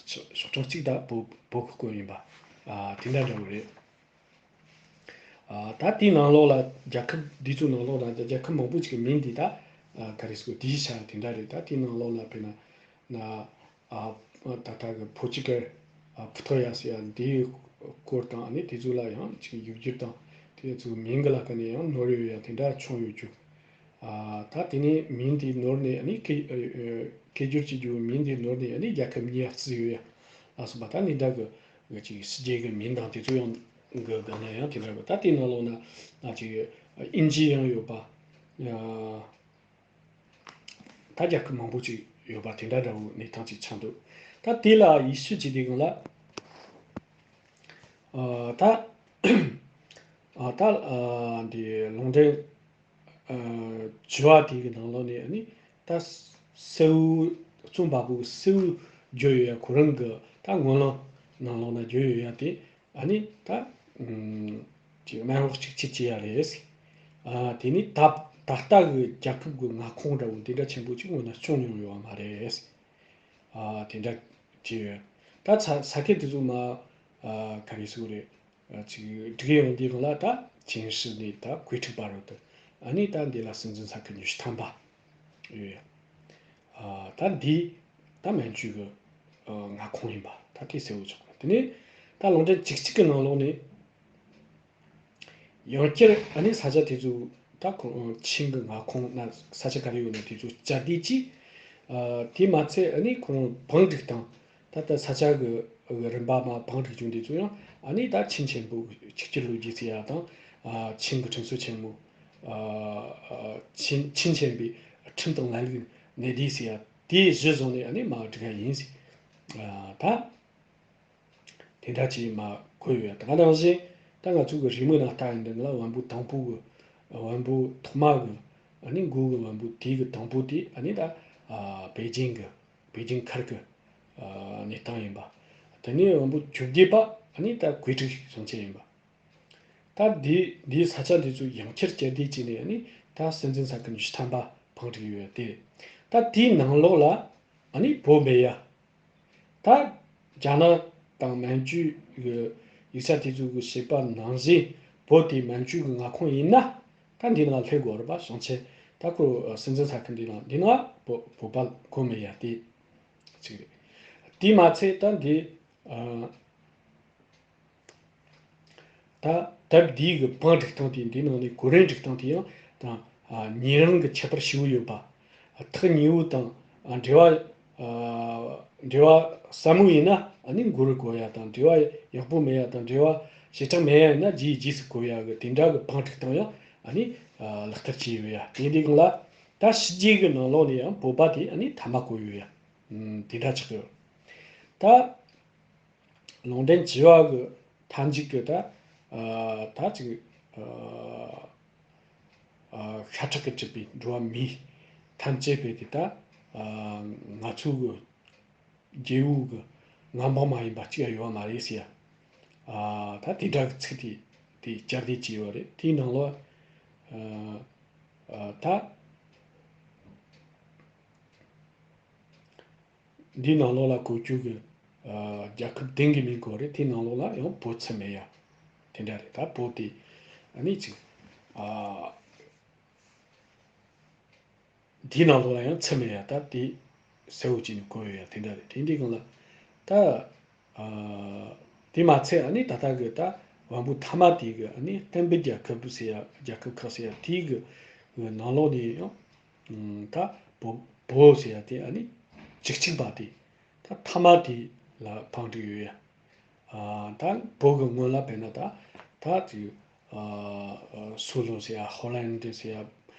ཤོག་ཤོག་གྲངས་གཅིག་ད་བོད་བོད་ཀྱི་སྐོར་ཡིན་པ་ཨ་དེ་འདྲ་འདྲ་བོ་རེད། ཨ་ད་དེའི་ནང་ལོགས་ལ་རྒྱལ་ཁབ་འདི་ཚོའི་ནང་ལོགས་ལ་རྒྱལ་ཁབ་མང་པོ་ཅིག་གི་མིང་འདི་ད་ཨ་ག་རེ་ཟེར་དགོས། དེའི་ཆ་དེ་འདྲ་རེད། ད་དེའི་ནང་ལོགས་ལ་དཔེར་ན་ན། ཨ་ད་ལྟ་གི་ཕོ་ཅི་ཀལ་ཨ་ཕུ་ཐོ་ཡ་ཟེར་ཡ་འདིའི་སྐོར་དང་། ཨ་ནི་དེ་ཚོ་ལ་ཡང་ཅིག་ཡིག་སྒྱུར་དང་། དེ་ཚོའི་མིང་གི་ལ་ཁ་ནས་ཡང་ནོར་ཡོད་ཡ་དེ་འདྲ་བྱུང་ཡོད་རྒྱུ། ཨ། ད་དེ་ནས་མིང་དེ་ནོར་ནས་ཨ་ནི་སྐད་ཨ་ཨ་སྐད་སྒྱུར་བྱེད་རྒྱུ་མིང་དེ་ནོར་ནས་ཨ་ནི་རྒྱལ་ཁབ་གཉིས་བརྩིས་ཡོད་ཡ་ལ་སོགས་པ། ད་འདི་འདྲ་གི་གི་ཅིག་ཕྱི་རྒྱལ་གི་མིང་དང་དེ་ཚོ་ཡང་གི་སྒང་ལ་ཡང་དེ་འདྲ་གི། ད་དེའི་ནང་ལོགས་ན་ཨ་ཅིག་དབྱིན་ཇི་ཡང་ཡོད་པ། ཨ། ད་རྒྱལ་ཁབ་མང་པོ་ཅིག་ཡོད་པ་དེ་འདྲ་འདྲ་བོ་གནས་སྟངས་ཅིག་ཆགས་འདུག། ད་དེ་ལ་ཡིད་ཆེས་བྱེད་དུས་སྒང་ལ། ཨ། ད་ཨ་ད་ཨ་འདི་ལུང་འདྲེན་ཨ་བཅུ་བ་དེ་གི་ནང་ལོགས་ནས་ཨ་ནི་ད་གསལ་བོ་རྩོམ་པ་པོ་གི་གསལ་བོ་བརྗོད་ཡོད་ཡ། ཁོ་རང་གི་ད་སྔོན་ལམ་ནང་ལོགས་ན་བརྗོད་ཡོད་ཡ་དེ། ཨ་ནི་ད་ཨུམ་ཅིག་གནམ་འོག་གཅིག་གྱུར་བྱེད་ཡ་རེད། ཨ། དེ་ནི་ད་ད་ལྟ་གི་རྒྱལ་ཁབ་ཀྱི་མངའ་ཁོངས་འདྲ་བོ་འདི་འདྲ་ཆེན་པོ་ཅིག་སྔོན་ན་བྱུང་མྱོང་ཡོད་པ་མ་རེད། ཨ། དེ་འདྲ་བྱས་ཡོད། ད་ས་ས་ཁུལ་དེ་ཚོ་མ་ཨ་ག་རེ་ཟེར་དགོས་རེད། ཨ། ཅིག་སྒྲིག་ཡོང་དུས་སྒང་ལ་ད་ཆིན་ཧྲི་ནས་ད་ཀུའེ་ཁྲི་བར་དུ། ཨ་ནི་ད་འདི་ལ་སྲིད་འཛིན་ས་ཁུལ་ཉི་ཤུ་ཐམ་པ་ཡོད། ཨ། ད་འདི་ད་མན་ཇུ་གི་ཨ་མངའ་ཁོངས་ཡིན་པ་ད་དེ་གསལ་བོ་ཆགས་པ། དེ་ནས་ད་ལུང་འདྲེན་བཅུ་གཅིག་གི་ནང་ལོགས་ནས་ཡང་བསྐྱར་ཨ་ནི་ས་ཆ་དེ་ཚོ་ད་ཁོང་ཆིན་གི་མངའ་ཁོངས་ན་ས་ཆ་ག་རེ་ཡོད་ན་དེ་ཚོ་བཅད་བསྡུས་ཀྱིས། ཨ། དེ་མ་ཚད་ཨ་ནི་ཁོང་བང་སྒྲིག་དང་། ད་ལྟ་ས་ཆ་གི་རིམ་པ་མ་བང་སྒྲིག་རྒྱུ་འདི་ཚོ་ཡང་ཨ་ནི་ད་ཆིན་ཆེན་པོ་ཆིག་སྒྱུར་ལོ་རྒྱུས་ཟེར་ཡ་དང་། ཨ། ཆིན་གི་ཁྲིམས་སྲོལ་ཆེན་མོ། ཨ། ཨ། ཆིན་ཆིན་ཆེན་པོའི་ཁྲིམས་དང་ལམ་ལུགས་གནད་བསྡུས་ཟེར་ཡ་དེ་གཞི་བཟུང་ནས་ཨ་ནི་མ་སྒྲིག་ཡ་ཡིན་ཟེར། ཨ། ད་དེ་འདྲ་ཅིག་མ་གོ་ཡོད། ད་ག་ནང་བཞིན་ད་ང་ཚོ་གི་རེའུ་མིག་ནང་ལྟ་ཡིན་དུས་ལ་བམ་པོ་དང་པོ་གི་བམ་པོ་ཐོག་མ་གི་ཨ་ནི་མགོ་གི་བམ་པོ་དེ་གི་དང་པོ་དེ་ཨ་ནི་ད་ཨ་པེ་ཅིང་གི་པེ་ཅིང་མཁར་གི་ཨ་གནས་སྟངས་ཡིན་པ། དེ་ནས་བམ་པོ་བཅོ་བརྒྱད་པ་ཨ་ནི་ད་ཀུའེ་ཁྲི་གཞུང་ཆེན་ཡིན་པ། ད་འདི་འདིའི་ས་ཆ་འདི་ཚོ་ཡང་བསྐྱར་བཅད་བསྡུས་བྱས་ནས་ཨ་ནི་ད་སྲིད་འཛིན་ས་ཁུལ་ཉི་ཤུ་ཐམ་པ་བང་སྒྲིག་ཡོད་དེ། ད་དེའི་ནང་ལོགས་ལ་ཨ་ནི་བོད་མེད་ཡ། ད་རྒྱ་ནག་དང་མན་ཇུ་གི་ཡིག་ཆ་དེ་ཚོ་གི་བཤད་པ་ནང་བཞིན་བོད་དེ་མན་ཇུ་གི་མངའ་ཁོངས་ཡིན་ན། ད་འདི་ནང་སླེབས་དགོས་རེད་པ། གཞུང་ཆེན་ད་ཁོ་སྲིད་འཛིན་ས་ཁུལ་འདི་ནང་འདི་ནང་བོད་བོད་པ་གོ་མེད་ཡ་དེ་གཅིག་རེད། དེ་མ་ཚད་ད་འདི་ཨ། ད་སྟབས་བདེ་གི་བང་སྒྲིག་སྟངས་དེ་འདི་ནང་ནས་གོ་རིམ་སྒྲིག་སྟངས་དེ་ཡང་ད་ཨ་ཉན་རང་གི་ཁྱད་པར་ཞེ་པོ་ཡོད་པ། ཐག་ཉེ་བོ་དང་ཨ་འབྲེལ་བ་ཨ་འབྲེལ་བ་ཟབ་མོ་ཡིན་ན་ཨ་ནི་མགོ་རུ་གོ་ཡ་དང་། འབྲེལ་བ་ཡག་པོ་མེད་ཡ་དང་འབྲེལ་བ་ཞེ་དྲག་མེད་ཡ་ཡིན་ན་རྗེས་རྗེས་སུ་གོ་ཡ་གི་དེ་འདྲ་གི་བང་སྒྲིག་སྟངས་ཡང་ཨ་ནི་ཨ་ལག་བསྟར་བྱས་ཡོད་ཡ། དེ་འདི་སྒང་ལ་ད་ཕྱི་རྒྱལ་གི་ནང་ལོགས་ནས་ཡང་བོད་པ་དེ་ཨ་ནི་མཐའ་མ་གོ་ཡོད་ཡ། ཨ་དེ་འདྲ་ཆགས་ཡོད། ད་ལུང་འདྲེན་བཅུ་བ་གི་མཐའ་མཇུག་གི་ད་ཨ་ད་ཅིག་ཨ་ཨ་ཤ་ཁྲག་གིས་གྲུབ་པའི་འགྲོ་བ་མི་ཐམས་ཅད་པོ་དེ་ད་ཨ་ང་ཚོ་གི་རྒྱལ་པོ་གི་མངའ་འབངས་མ་ཡིན་པ་གཅིག་ཡང་ཡོད་པ་མ་རེད་ཟེར་ཡ། ཨ་ད་དེ་འདྲ་གི་ཚིག་དེ་དེ་བསྐྱར་ཟློས་བྱས་ཡོད་རེད། དེའི་ནང་ལོགས་ཨ་ཨ་ད། འདིའི་ནང་ལོགས་ལ་གོ་རྒྱུ་གི་ཨ་རྒྱལ་ཁབ་བདུན་གྱི་མིང་གོ་རེད། དེའི་ནང་ལོགས་ལ་ཡང་བོད་ཚུད་མེད་ཡ། དེ་འདྲ་རེད། ད་བོད་དེ་ཨ་ནི་ཅིག་ཨ་འདིའི་ནང་ལོགས་ལ་ཡང་ཚུད་མེད་ཡ། ད་དེ་གསལ་བོ་བྱས་ནས་གོ་ཡོད་ཡ། དེ་འདྲ་རེད། དེ་འདྲའི་སྒང་ལ་ད་ཨ་དེ་མ་ཚད་ཨ་ནི་ད་ལྟ་གི་ད་བམ་པོ་མཐའ་མ་དེ་གི་ཨ་ནི་སྟོན་པའི་རྒྱལ་ཁབ་ཟེར་ཡ། རྒྱལ་ཁབ་ཁག་ཟེར་ཡ་དེ་གི་ནང་ལོགས་ནས་ཡང་ད་བོ་བོ་ཟེར་ཡ་དེ་ཨ་ནི་བཅུ་གཅིག་པ་དེ་ད་མཐའ་མ་དེ་ལ་བང་སྒྲིག་ཡོད་ཡ། ཨ་ད་བོ་གི་སྔོན་ལ་དཔེར་ན་ད་ད་དེ་ཨ་སུ་ལུ་ཟེར་ཡ། ཧོ་ལན་ཌི་ཟེར་ཡ།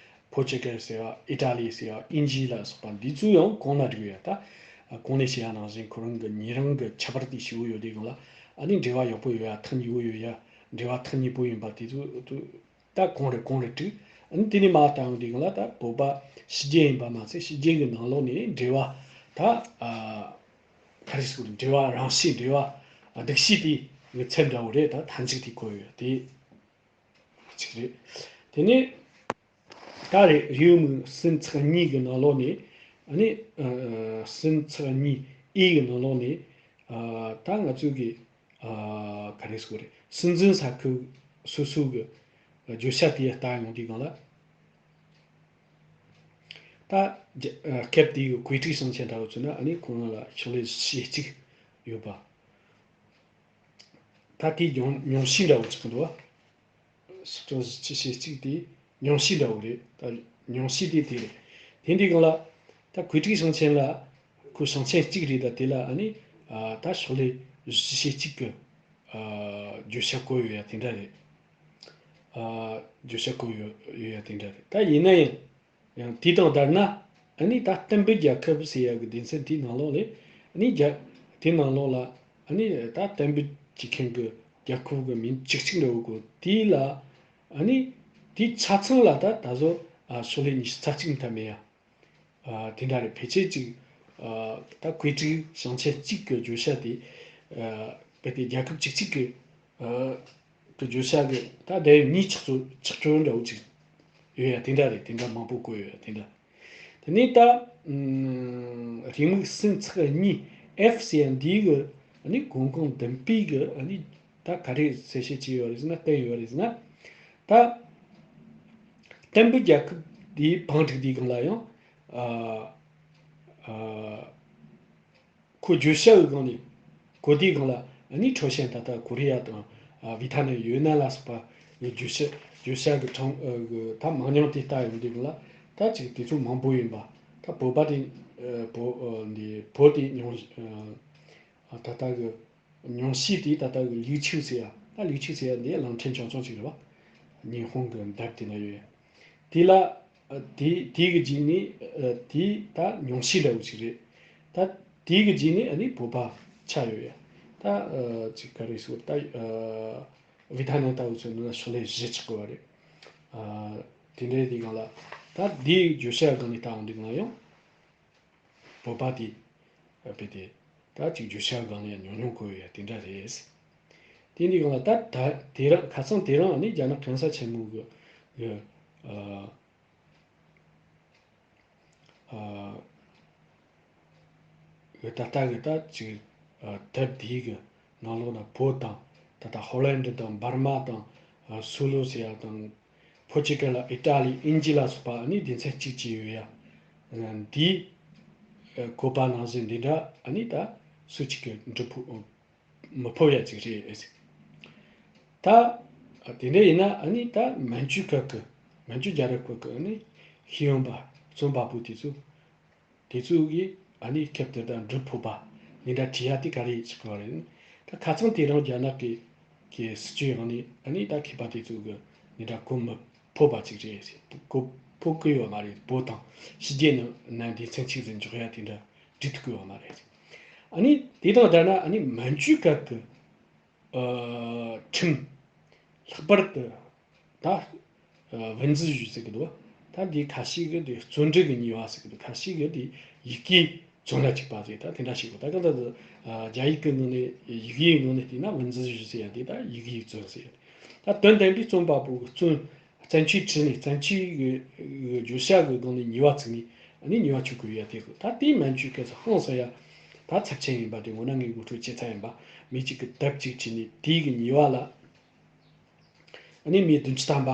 པོར་ཅུ་གལ་ཟེར་ཡ། ཨི་ཏ་ལི་ཟེར་ཡ། དབྱིན་ཇི་ལ་སོགས་པ་འདི་ཚོ་ཡང་གོང་ལ་བསྒྲིགས་ཡོད་ཡ། ད་གོང་ནས་བཤད་ཡ་ནང་བཞིན་ཁོ་རང་གི་ཉེ་རིང་གི་ཁྱད་པར་དེ་ཞེ་པོ་ཡོད་དེ་སྒང་ལ་ཨ་ནི་འབྲེལ་བ་ཡག་པོ་ཡོད་ཡ། ཐག་ཉེ་བོ་ཡོད་ཡ། འབྲེལ་བ་ཐག་ཉེ་པོ་ཡིན་པ་དེ་ཚོ་ད་གོང་རེ་གོང་རེ་བསྒྲིགས། ཨ་ནི་དེ་ནས་མར་ལྟ་ཡོང་དུས་སྒང་ལ་ད་བོད་པ་ཕྱི་རྒྱལ་ཡིན་པ་མ་ཚད་ཕྱི་རྒྱལ་གྱི་ནང་ལོགས་ནས་འབྲེལ་བ་ད་ཨ་ག་རེ་ཟེར་དགོས་རེད། འབྲེལ་བ་རིང་ཤོས་འབྲེལ་བ་སྡུག་ཤོས་དེ་གི་ཚད་འདྲ་བོ་རེད། ད་མཐའ་མཇུག་དེ་གོ་ཡོད་དེ་གཅིག་རེད། དེ་ནས་ད་རེས་རེའུ་མིག་ཟིན་ཚེག་གཉིས་ཀྱི་ནང་ལོགས་ནས་ཨ་ནི་ཨ་ཟིན་ཚེག་གཉིས་ཨི་གི་ནང་ལོགས་ནས་ཨ་ད་ང་ཚོ་གི་ཨ་ག་རེ་ཟེར་དགོས་རེད། སྲིད་འཛིན་ས་ཁུལ་སོ་སོ་གི་བརྗོད་བྱ་དེ་ལྟ་ཡོང་དུས་སྒང་ལ། ད་རྒྱ་ཨ་སྐབས་དེའི་གི་ཀུའེ་ཀྲི་གཞུང་ཆེན་འདྲ་བོ་བྱུང་ན་ཨ་ནི་ཁོང་རང་ལ་ཕྱག་ལེན་བཞི་བཅུ་ཞེ་གཅིག་ཡོད་པ། ད་དེའི་ཉུང་ཉུང་ཤས་འདྲ་བོ་ཆགས་འདུག་བ། སུ་ཏྲོ་བཞི་བཅུ་ཞེ་གཅིག་དེ་ཉུང་ཤས་འདྲ་བོ་རེད། ད་ ཉུང་ཤས་དེ་དེ་རེད། དེ་འདི་གང་ལ། ད་བཀོད་སྒྲིག་ཞིང་ཆེན་ལ། ཁོ་ཞིང་ཆེན་གཅིག་རེད། ད་དེ་ལ་ཨ་ནི། ད་ཕྱག་ལས་བཞི་ཞེ་གཅིག་གི། བརྗོད་བྱ་བཀོད་ཡོད་ཡ་དེ་འདྲ་རེད། བརྗོད་བྱ་བཀོད་ཡོད་ཡོད་ཡ་དེ་འདྲ་རེད། ད་ཡིན་ན་ཡང་། ཡང་དེ་དང་བསྡུར་ན། ཨ་ནི་ད་གཏན་འབེབས་རྒྱལ་ཁབ་ཟེར་ཡ་གི་སྡེ་ཚན་དེའི་ནང་ལོགས་ལས། ཨ་ནི་རྒྱ། དེའི་ནང་ལོགས་ལ། ཨ་ནི་ད་གཏན་འབེབས་བྱེད་མཁན་གྱི་རྒྱལ་ཁབ་ཀྱི་མིང་གཅིག་གཅིག་འདྲ་བོ་གོ་དེ་ལ། ཨ་ནི་དེའི་ཆ་ཚང་ལ་ད་ད་གཟོད་ཕྱག་ལས་ཉི་ཤུ་རྩ་གཅིག་མཐའ་མེད་ཡ། དེ་འདྲ་རེད། ཕལ་ཆེར་གཅིག་ད་བཀོད་སྒྲིག་ཞིང་ཆེན་གཅིག་གི་བརྗོད་བྱ་དེ། རྦད་དེ་རྒྱལ་ཁབ་གཅིག་གཅིག་གི། གི་བརྗོད་བྱ་གི་ད་དེབ་གཉིས་ཆགས་ཚུལ་ཆགས་ཚུལ་འདྲ་བོ་ཅིག་ཡོད་ཡ་དེ་འདྲ་རེད། དེ་འདྲ་མང་པོ་བཀོད་ཡོད་ཡ་དེ་འདྲ། དེ་ནས་ད་རེའུ་མིག་སུམ་ཚེག་གཉིས་ཨེཕ་ཟེར་ཡ་འདིའི་གི་ཨ་ནི་གོང་གོང་ལྡན་པའི་གི་ཨ་ནི་ད་ག་རེ་གསལ་བཤད་བྱས་ཡོད་རེད་ཟེར་ན། བསྟན་ཡོད་རེད་ཟེར་ན། ད་གཏན་འབེབས་རྒྱལ་ཁབ་འདིའི་བང་སྒྲིག་འདིའི་སྒང་ལ་ཡང་། ཨ། ཨ། ཁོ་བརྗོད་བྱ་གི་སྒང་ནས། གོ་བདེའི་སྒང་ལ་ཨ་ནི་ཁྲའོ་ཞན་ད་ལྟ་ཀོ་རི་ཡ་དང་། ཨ། ཝི་ཐ་ནམ། ཡོ་ནན་ལ་སོགས་པ་གི་བརྗོད་བྱ། བརྗོད་བྱ་གི་གྲངས། ཨ། གི་ད་མང་ཉུང་དེ་ལྟ་ཡོང་དུས་སྒང་ལ། ད་ཅིག་དེ་ཚོ་མང་པོ་ཡིན་པ། ད་བོད་པ་དེ། ཨ། བོད། ཨ། འདི་བོད་དེ་ཉུང་། ཨ། ད་ལྟ་གི་ཉུང་ཤས་དེ་ད་ལྟ་གི་ལིའུ་ཆིའུ་ཟེར་ཡ། ད་ལིའུ་ཆིའུ་ཟེར་ཡ་འདི་གླིང་ཕྲན་ཆུང་ཆུང་ཅིག་རེད་པ། ཉི་ཧོང་གི་འདབས་དེ་ན་ཡོད་ཡ། དེ་ལ། ཨ། དེ་དེ་གི་རྗེས་ནས། ཨ། དེ་ད་ཉུང་ཤས་འདྲ་བོ་ཞིག་རེད། ད་དེ་གི་རྗེས་ནས་ཨ་ནི་བོད་པ་ཆགས་ཡོད་ཡ། ད། ཨ། ཅིག་ག་རེ་ཟེར། ད། ཨ། ཝི་ཐ་ནམ་ལྟ་བུ་ཚོའི་ནང་ལ་ཕྱག་ལས་བཞི་ཆགས་དགོས་པ་རེད། ཨ། དེ་འདྲའི་དེ་སྒང་ལ། ད་དེའི་བརྗོད་བྱ་སྒང་ནས་ལྟ་ཡོང་དུས་སྒང་ལ་ཡང་། བོད་པ་དེ། ཨ། དཔེ་དེ། ད་ཅིག་བརྗོད་བྱ་སྒང་ལ་ཡང་ཉུང་ཉུང་བཀོད་ཡོད་ཡ་དེ་འདྲ་རེད། དེ་འདི་སྒང་ལ་ད་ད་དེ་རིང་ཁ་སང་དེ་རིང་ཨ་ནི་རྒྱ་ནག་གང་ས་ཆེན་མོ་གི་གི། ཨ། ཨ། གི་ད་ལྟ་གི་ད་ཅིག་ཨ། དེབ་དེའི་གི་ནང་ལོགས་ན་བོད་དང་། ད་ལྟ་ཧོ་ལན་ཌི་དང་འབར་མ་དང་། ཨ། སུ་ལུ་ཟེར་ཡ་དང་། པོར་ཅུ་གལ་ལ་ཨི་ཏྲ་ལི་དབྱིན་ཇི་ལ་སོགས་པ་ཨ་ནི་སྡེ་ཚན་གཅིག་བྱས་ཡོད་ཡ། འདིའི་བཀོད་པ་ནང་བཞིན་འདི་འདྲ་ཨ་ནི་ད་སུ་གཅིག་གིས་འབྲི་ཕོད། མི་ཕོད་ཡ་ཅིག་རེད། ད་དེ་འདྲ་ཡིན་ན་ཨ་ནི་ད་མན་ཇུ་སྐབས་ཀྱི། མན་ཇུ་རྒྱལ་རབས་སྐབས་ཀྱི་ཨ་ནི་ཤེས་ཡོན་པ་རྩོམ་པ་པོ་དེ་ཚོ། དེ་ཚོ་གིས་ཨ་ནི་སྐབས་དེ་དག་འབྲི་ཕོད་པ་འདི་འདྲ་བྲིས་ཡ་དེ་ག་རེ་ཡིན་ཟེར་གོ་བ་རེད། ད་ཁ་སང་དེ་རིང་རྒྱ་ནག་གི་གི་སྲིད་བྱུས་ཡང་ནས་ཨ་ནི་ད་མཁས་པ་དེ་ཚོ་གི་འདི་འདྲ་གོ་མི་ཕོད་པ་ཅིག་རེད། གོ་ཕོད་ཀྱི་ཡོད་མ་རེད། བོད་དང་ཕྱི་རྒྱལ་ནང་ན་སྡེ་ཚན་གཅིག་ཏུ་འཇོག་ཡ་དེ་འདྲ་འབྲི་ཐུབ་ཀྱི་ཡོད་མ་རེད། ཨ་ནི་དེ་དང་བསྡུར་ན་ཨ་ནི་མན་ཇུའི་སྐབས་ཀྱི། ཨ། ཁྲིམས། ལྷག་པར་དུ་ད། ཨ། 文字狱ཟེར་གི་འདུག་ད་འདི་ཁ་ཤས་ཀྱིས་འདི་བརྩོན་འགྲུས་ཀྱི་ཉེས་པ་ཟེར་གི་འདུག་ཁ་ཤས་ཀྱིས་འདི་ཡི་གེའི་བཙོན་ལ་བཅུག་པ་ཟེར། ད་དེ་འདྲ་ཞིག་གོ། ད་གང་ལྟར་དུ། ཨ། རྒྱ་ཡིག་གི་ངོས་ནས། ཡི་གེའི་ངོས་ནས་བལྟས་ན་文字狱ཟེར་ཡ་འདི་ད་ཡི་གེའི་བཙོན་ཟེར། ད་དོན་དམ་པའི་རྩོམ་པ་པོ་གི་བཙོན། བཙན་བྱོལ་ཁྲིམས་ནས། བཙན་བྱོལ་གྱི་བརྗོད་བྱ་གི་སྒང་ནས་ཉེས་པ་བཙུགས་ནས་ཨ་ནི་ཉེས་པ་གཅོད་དགོས་ཡ་དེ་གི། ད་དེའི་མན་ཇུའི་སྐབས་སུ་ཧང་སང་ཡ། ད་ཚབས་ཆེན་ཡིན་པ་དེ་ངོ་ན་ངས་ངོ་སྤྲོད་བྱས་ཚར་ཡིན་པ། མི་གཅིག་གིས་དེབ་གཅིག་བྲིས་ནས་དེའི་གི་ཉེས་པ་ལ། ཨ་ནི་མི་བདུན་ཅུ་ཐམ་པ་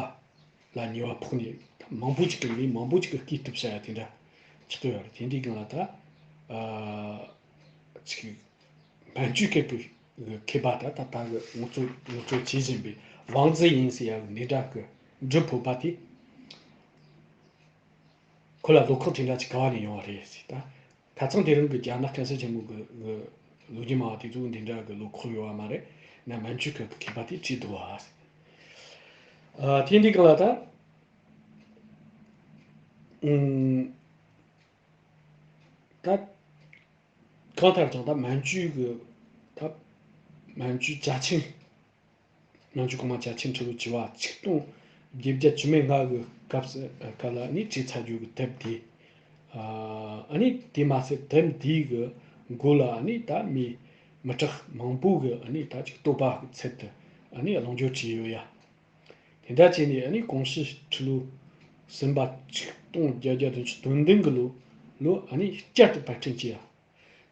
ལ་ཉེས་པ་ཕོག་ནས། མང་པོ་ཅིག་གི། མི་མང་པོ་ཅིག་གི་སྐེ་གཏུབ་བྱ་ཡ་དེ་འདྲ་ཆགས་ཀྱི་ཡོད་རེད། དེ་འདྲའི་སྒང་ལ་ད། ཨ། ཅིག་མན་ཇུའི་སྐབས་ཀྱི་མཁས་པ། ད་ད་ལྟ་གི་ངོ་སྤྲོད་ངོ་སྤྲོད་བྱེད་བཞིན་པའི་王子英ཟེར་ཡ་གི་འདི་འདྲ་གི་འབྲི་ཕོད་པ་དེ། ཁོ་ལ་བློ་ཁོག་དེ་འདྲ་ཅིག་ག་བ་ནས་ཡོང་བ་རེད་ཟེར། ད་ཁ་སང་དེ་རིང་གི་རྒྱ་ནག་གང་ས་ཆེན་མོ་གི་གི་ལོ་རྒྱུས་སྨྲ་བ་དེ་ཚོ་འདི་འདྲ་གི་བློ་ཁོག་ཡོད་བ་མ་རེད། ན་མན་ཇུའི་སྐབས་ཀྱི་མཁས་པ་དེ་བྲིས་འདུག་བ་ཟེར། ཨ། དེ་འདི་གང་ལ་ད། ཨུམ། ད་གང་ལྟར་ཀྱང་ད་མན་ཇུའི་གི། ད་མན་ཇུའི་ཅ་ཆིང་། མན་ཇུ་གོང་མ་ཅ་ཆིང་ཁྲི་ལོ་བཅུ་པ་ཆིག་སྟོང་བརྒྱད་བརྒྱ་བཅུ་མེད་ལྔ་གི་སྐབས་སུ། སྐབས་ལ་ནི་བྲིས་ཚར་རྒྱུ་གི་དེབ་དེ། ཨ་ནི་དེ་མ་ཟད་དེབ་འདིའི་གི་མགོ་ལ་ནི་ད་མི་མི་དྲག་མང་པོ་གི་ནི་ད་ཅིག་བསྟོད་པ་གི་ཚུལ་དུ་ནི་ལོ་རྒྱུས་བྲིས་ཡོད་ཡ། དེ་འདྲ་བྱས་ནས་ནི་གོང་ཞུས་ཁྲི་ལོ་གསུམ་པ་ཆིག་སྟོང་བརྒྱད་བརྒྱ་བདུན་ཅུ་དོན་བདུན་གི་ལོ་ལོ་ནི་བསྐྱར་དུ་པར་སྐྲུན་བྱས་ཡ།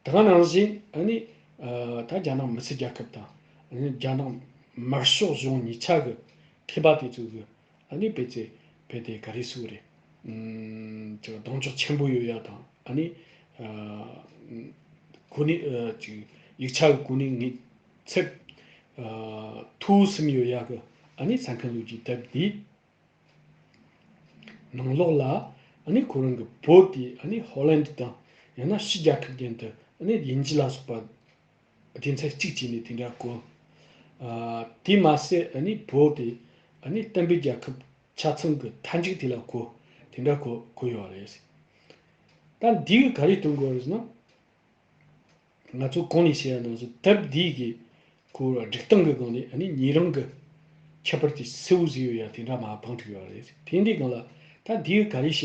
དེ་ག་ནང་བཞིན་ཨ་ནི། ཨ། ད་རྒྱ་ནག་མི་སེར་རྒྱལ་ཁབ་དང་། ཨ་ནི་རྒྱ་ནག་དམར་ཤོག་གཞུང་གཉིས་ཆ་གི་མཁས་པ་དེ་ཚོ་གི་ཨ་ནི་དཔེ་ཚེ་དཔེ་དེ་ག་རེ་ཟེར་རེད། ཨུམ། ཅིག་གདེང་འཇོག་ཆེན་པོ་ཡོད་ཡ་དང་། ཨ་ནི། ཨ། གོ་གནས། ཨ། ཅིག་ཡིག་ཆ་གི་གོ་གནས་ངེས་ཚད། ཨ། མཐོ་ཟིན་ཡོད་ཡ་གི་ཨ་ནི་གསན་མཁན་ལོ་རྒྱུས་དེབ་འདི། ནང་ལོགས་ལ་ ཨ་ནི་ཁོ་རང་གི་བོད་དེ་ཨ་ནི་ཧོ་ལན་དང་ཡང་ན་ཕྱི་རྒྱལ་ཁབ་ཀྱི་དུ་ཨ་ནི་དབྱིན་ཇི་ལ་སོགས་པ་སྡེ་ཚན་གཅིག་བྱས་ནས་དེ་འདྲ་བཀོད། ཨ་དེ་མ་ཟད་ཨ་ནི་བོད་དེ་ཨ་ནི་བསྟན་པའི་རྒྱལ་ཁབ་ཆ་ཚང་གི་མཐའ་མཇུག་དེ་ལ་བཀོད། དེ་འདྲ་བཀོད་བཀོད་ཡོད་རེད། ད་འདི་གི་ག་རེ་སྟོན་དགོས་རེད་ཟེར་ན། ང་ཚོ་གོང་ནས་བཤད་ཡ་ནང་བཞིན་དེབ་འདི་གི་ཁོ་སྒྲིག་སྟངས་ཀྱི་སྒང་ནས་ཨ་ནི་ཉེ་རིང་གི་ཁྱད་པར་དེ་གསལ་བོ་བཟོས་ཡོད་ཡ་དེ་འདྲ་མ་བང་བསྒྲིགས་ཡོད་རེད། དེ་འདི་སྒང་ལ་ད་འདི་ག་རེ་བྱས་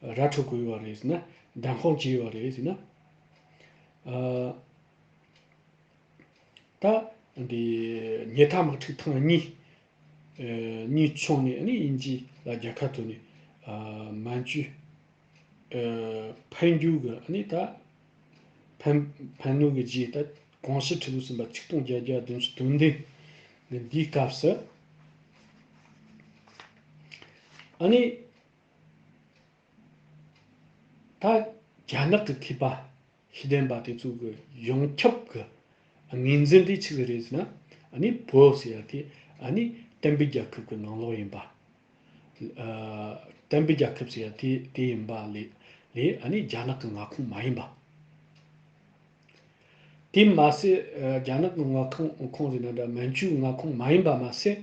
ར་འཕྲོད་དགོས་ཡོད་རེད་ཟེར་ན། བདམས་དཔང་བྱས་ཡོད་རེད་ཟེར་ན། ཨ་ད་འདི་ཉལ་ཐ་དམག་འཁྲུག་ཐེངས་གཉིས། ཨ་གཉིས་བྱུང་ནས་ཨ་ནི་དབྱིན་ཇི་ལ་རྒྱལ་ཁ་ཐོབ་ནས། ཨ་མན་ཇུ་ཨ་འཕེན་རྒྱུ་གི་ཨ་ནི་ད་ཕན་ཕན་ནུ་གི་རྗེས་ད་གོང་ཞི་ཁྲི་ལོ་གསུམ་པ་ཆིག་སྟོང་བརྒྱད་བརྒྱ་བདུན་ཅུ་དོན་བདུན་གི་འདིའི་སྐབས་སུ། ཨ་ནི་ད་རྒྱ་ནག་གི་མཁས་པ་ཤེས་ལྡན་པ་དེ་ཚོ་གི་ཡོངས་ཁྱབ་ཀྱི་ངོས་འཛིན་དེ་ཆི་ཟིག་རེད་ཟེར་ན། ཨ་ནི་བོད་ཟེར་ཡ་དེ་ཨ་ནི་བསྟན་པའི་རྒྱལ་ཁབ་ཀྱི་ནང་ལོགས་ཡིན་པ། ཨ་བསྟན་པའི་རྒྱལ་ཁབ་ཟེར་ཡ་དེ་དེ་ཡིན་པ་ལས་ལས་ཨ་ནི་རྒྱ་ནག་གི་མངའ་ཁོངས་མ་ཡིན་པ། དེ་མ་ཟད་ཨ་རྒྱ་ནག་གི་མངའ་ཁོངས་ཁོངས་ཟེར་ན་འདྲ་མན་ཇུའི་མངའ་ཁོངས་མ་ཡིན་པ་མ་ཟད།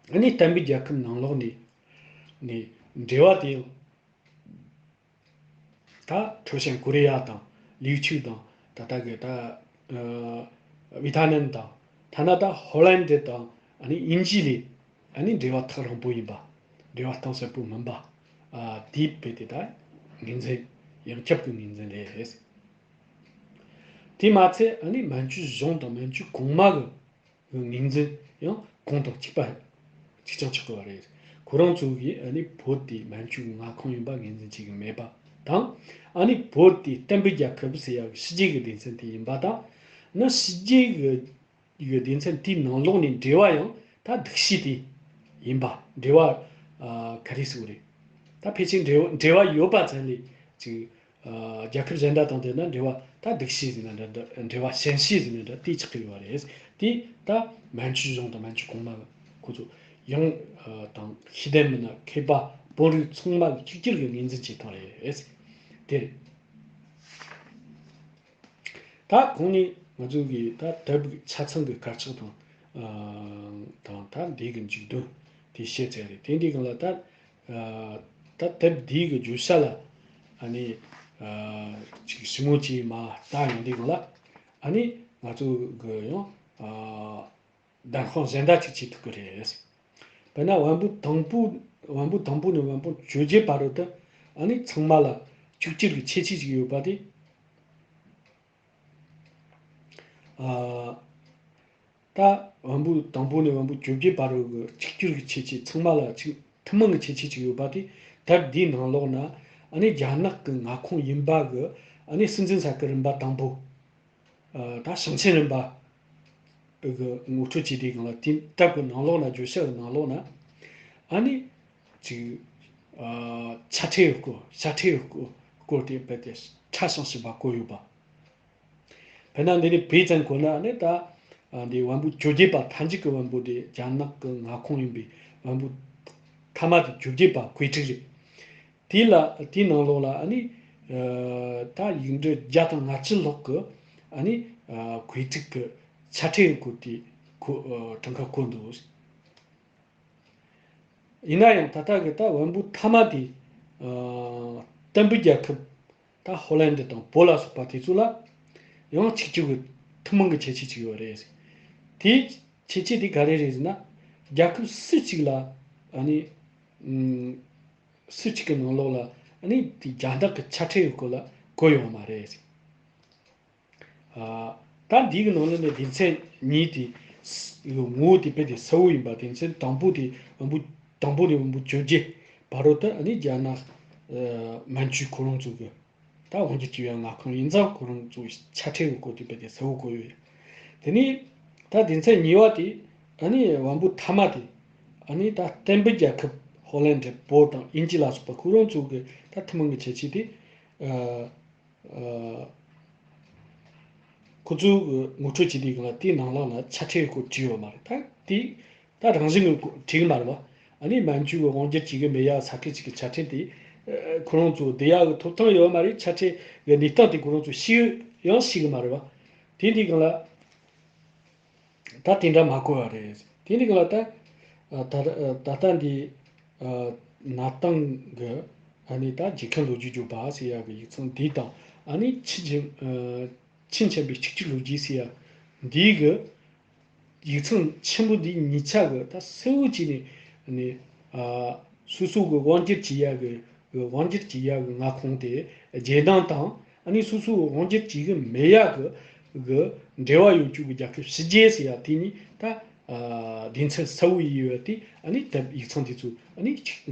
ཨ་ནི་བསྟན་པའི་རྒྱལ་ཁབ་ནང་ལོགས་ནས་ནས་འབྲེལ་བ་དེ་ད་ཁྲོ་ཞན་ཀོ་རི་ཡ་དང་ལིའུ་ཆུ་དང་ད་ལྟ་གི་ད་ཨ་ཝི་ཐ་ནམ་དང་ཐ་ན་ད་ཧོ་ལན་ཌི་དང་ཨ་ནི་དབྱིན་ཇི་ལས་ཨ་ནི་འབྲེལ་བ་ཐག་རིང་པོ་ཡིན་པ། འབྲེལ་བ་གཏིང་ཟབ་པོ་མིན་པ། ཨ་དེའི་དཔེ་དེ་ད་ངོས་འཛིན་ཡོངས་ཁྱབ་ཀྱི་ངོས་འཛིན་རེད། དེ་མ་ཚད་ཨ་ནི་མན་ཇུ་གཞུང་དང་མན་ཇུ་གོང་མ་གི་ངོས་འཛིན་ཡང་གོང་དང་གཅིག་པ་གཅིག་རྐྱང་ཆགས་དགོས་པ་རེད། ཁོ་རང་ཚོ་གིས་ཨ་ནི་བོད་དེ་མན་ཇུའི་མངའ་ཁོངས་ཡིན་པ་ངོས་འཛིན་བྱེད་ཀྱི་མེད་པ་དང་། ཨ་ནི་བོད་དེ་བསྟན་པའི་རྒྱལ་ཁབ་ཟེར་ཡག་ཕྱི་རྒྱལ་གྱི་སྡེ་ཚན་དེ་ཡིན་པ་དང་། ནི་ཕྱི་རྒྱལ་གྱི་གི་སྡེ་ཚན་དེའི་ནང་ལོགས་ནས་འབྲེལ་བ་ཡང་ད་སྡིག་གཤིས་དེ་ཡིན་པ། འབྲེལ་བ་ཨ་ག་རེ་ཟེར་དགོས་རེད། ད་ཕལ་ཆེར་འབྲེལ་བ་འབྲེལ་བ་ཡོད་པ་ཙམ་ལས་ཅིག་ཨ་རྒྱལ་ཁབ་གཞན་དག་དང་བསྡུར་ན་འབྲེལ་བ་ད་སྡིག་གཤིས་ཟེར་ན་འདྲ་འདྲ། འབྲེལ་བ་ཞན་ཤོས་ཟེར་ན་འདྲ་དེ་ཆགས་ཀྱི་ཡོད་པ་རེད། དེ་ད་མན་ཇུ་གཞུང་དང་མན་ཇུ་གོང་མ་ཁོ་ཚོ་ཡང་ཨ་དང་ཤེས་ལྡན་མི་སྣ་མཁས་པ་དཔོན་རིགས་ཚང་མ་གིས་གཅིག་གྱུར་གྱི་ངོས་འཛིན་བྱས་བཏང་རེད། དེ་རེད། ད་གོང་ནས་ང་ཚོ་གི་ད་དེབ་ཆ་ཚང་གི་དཀར་ཆག་དང་ཨ་དང་ད་འདི་གི་མཇུག་དོན་དེ་བཤད་ཚར་རེད། དེ་འདི་གང་ལ་ད་ཨ་ད་དེབ་འདི་གི་བརྗོད་བྱ་ལ་ཨ་ནི་ཨ་ཅིག་ཞིབ་མོ་ཅིག་མ་ལྟ་ཡོང་དུས་གང་ལ་ཨ་ནི་ང་ཚོ་གི་ཡང་ཨ་བདམས་དཔང་གཞན་དག་ཅིག་བྱེད་ཐུབ་ཀྱི་རེད། དཔེར་ན་བམ་པོ་དང་པོ་བམ་པོ་དང་པོ་ནས་བམ་པོ་བཅོ་བརྒྱད་བར་དུ་ད་ཨ་ནི་ཚང་མ་ལ་གཅིག་གྱུར་གྱི་ཁྱད་ཆོས་ཅིག་ཡོད་པ་དེ། ཨ་ད་བམ་པོ་དང་པོ་ནས་བམ་པོ་བཅོ་བརྒྱད་བར་དུ་གི་གཅིག་གྱུར་གྱི་ཁྱད་ཆོས་ཚང་མ་ལ་ཅིག་ཐུན་མོང་གི་ཁྱད་ཆོས་ཅིག་ཡོད་པ་དེ། དེབ་འདིའི་ནང་ལོགས་ན་ཨ་ནི་རྒྱ་ནག་གི་མངའ་ཁོངས་ཡིན་པ་གི་ཨ་ནི་སྲིད་འཛིན་ས་ཁུལ་རིམ་པ་དང་པོ། ཨ་ད་ཞིང་ཆེན་རིམ་པ་གི་ངོ་སྤྲོད་བྱས་དུས་སྒང་ལ་དེ་དེབ་ཀྱི་ནང་ལོགས་ན་བརྗོད་བྱ་གི་ནང་ལོགས་ན་ཨ་ནི་ཅིག་ཨ་ཆ་ཁྲའི་སྐོར་ཆ་ཁྲའི་སྐོར་སྐོར་དེ་རྦད་དེ་ཕྲ་ཞིང་ཞིབ་པ་བཀོད་ཡོད་པ། དཔེར་ན་འདི་ནི་བོད་ཙམ་གོ་ན་ནི་ད་ཨ་འདི་བམ་པོ་བཅོ་བརྒྱད་པ་མཐའ་མཇུག་གི་བམ་པོ་དེ་རྒྱ་ནག་གི་མངའ་ཁོངས་ཡིན་པའི་བམ་པོ་མཐའ་མ་དེ་བཅོ་བརྒྱད་པ་བཀོད་སྒྲིག་རེད། དེ་ལ་དེའི་ནང་ལོགས་ལ་ཨ་ནི་ཨ་ད་ཡིག་འབྲུ་བརྒྱ་དང་ལྔ་བཅུ་ལྷག་གི་ཨ་ནི་ཨ་བཀོད་སྒྲིག་གི་ཆ་ཁྲའི་སྐོར་དེ་ཁོ་ཨ་གྲངས་ཀ་བཀོད་འདུག། ཡིན་ན་ཡང་ད་ལྟ་གི་ད་བམ་པོ་མཐའ་མ་དེ་ཨ་བསྟན་པའི་རྒྱལ་ཁབ་ད་ཧོ་ལན་ཌི་དང་བོད་ལ་སོགས་པ་དེ་ཚོ་ལ་ཡང་གཅིག་གྱུར་གྱི་ཐུན་མོང་གི་ཁྱད་ཆོས་ཅིག་ཡོད་རེད། དེའི་ཁྱད་ཆོས་དེ་ག་རེ་རེད་ཟེར་ན། རྒྱལ་ཁབ་སུ་གཅིག་ལ་ཨ་ནི་ཨུམ་སུ་གཅིག་གི་ནང་ལོགས་ལ་ཨ་ནི་དེ་རྒྱ་ནག་གི་ཆ་ཁྲའི་སྐོར་ལ་བཀོད་ཡོད་མ་རེད། ཨ་ད་འདི་གི་ནང་ལ་ནི་སྡེ་ཚན་གཉིས་དེ་ངོ་བོ་དེ་དཔེ་དེ་གསལ་བོ་ཡིན་པ། སྡེ་ཚན་དང་པོ་དེ་བམ་པོ་དང་པོ་ནས་བམ་པོ་བཅོ་བརྒྱད་བར་དུ་ཨ་ནི་རྒྱ་ནག་ཨ་མན་ཇུ་ཁོ་རང་ཚོ་གི་ད་དབང་སྒྱུར་བྱེད་པའི་མངའ་ཁོངས་ཡིན་ཙང་ཁོ་རང་ཚོ་ཆ་ཁྲའི་སྐོར་དེ་དཔེ་དེ་གསལ་བོ་བཀོད་ཡོད། དེ་ནས་ད་སྡེ་ཚན་གཉིས་པ་དེ་ཨ་ནི་བམ་པོ་མཐའ་མ་དེ་ཨ་ནི་ད་བསྟན་པའི་རྒྱལ་ཁབ་ཧོ་ལན་ཌི་བོད་དང་དབྱིན་ཇི་ལ་སོགས་པ་ཁོ་རང་ཚོ་གི་ད་ཐུན་མོང་གི་ཁྱད་ཆོས་དེ་ཨ། ཨ་ཁོ་ཚོས་ངོ་སྤྲོད་བྱེད་དུས་སྒང་ལ་དེའི་ནང་ལོགས་ལ་ཆ་ཁྲའི་སྐོར་བྲིས་ཡོད་མ་རེད། ད་དེ་ད་རང་བཞིན་གྱིས་བྲིས་གི་མ་རེད་བ། ཨ་ནི་མན་ཇུ་གི་དབང་སྒྱུར་བྱེད་གི་མེད་ཡ་ས་ཁུལ་གཅིག་གི་ཆ་ཁྲ་དེ་ ཁོ་རང་ཚོ་བསྡད་ཡག་གི་ཐོབ་ཐང་ཡོད་མ་རེད། ཆ་འཕྲིན་གི་གནས་སྟངས་དེ་ཁོ་རང་ཚོ་ཤེས་ཡང་ཤེས་གི་མ་རེད་བ། དེ་འདི་སྒང་ལ་ད་དེ་འདྲ་མ་གོ་བ་རེད། དེ་འདི་སྒང་ལ་ད་ད་ད་ལྟ་འདི་གནའ་དེང་གི་ཨ་ནི་ད་རྗེ་མཁན་ལོ་རྒྱུས་བརྗོད་པ་ཟེར་ཡག་གི་ཡིག་ཚང་འདི་དང་ཨ་ནི་ཆིན་ཆེན་ཆིན་ཆེན་པོའི་གཅིག་གྱུར་ལོ་རྒྱུས་ཟེར་ཡག་འདི་གི་ཡིག་ཚང་ཆེན་པོ་འདི་གཉིས་ཆ་གི་ད་གསལ་བོ་བྱས་ནས་ནི་ཨ་སོ་སོ་གི་དབང་སྒྱུར་བྱེད་ཡག་གི་དབང་སྒྱུར་བྱེད་ཡག་གི་མངའ་ཁོངས་དེ་རྒྱལ་ནང་དང་ཨ་ནི་སོ་སོ་དབང་སྒྱུར་བྱེད་གི་མེད་ཡག་གི་གི་འབྲེལ་བ་ཡོད་རྒྱུ་གི་རྒྱལ་ཁབ་ཕྱི་རྒྱལ་ཟེར་ཡག་དེ་གཉིས་ད་ཨ་སྡེ་ཚན་གསལ་བོ་ཡིན་ཡོད་དེ་ཨ་ནི་ད་ཡིག་ཚང་དེ་ཚོ་ཨ་ནི་གཅིག་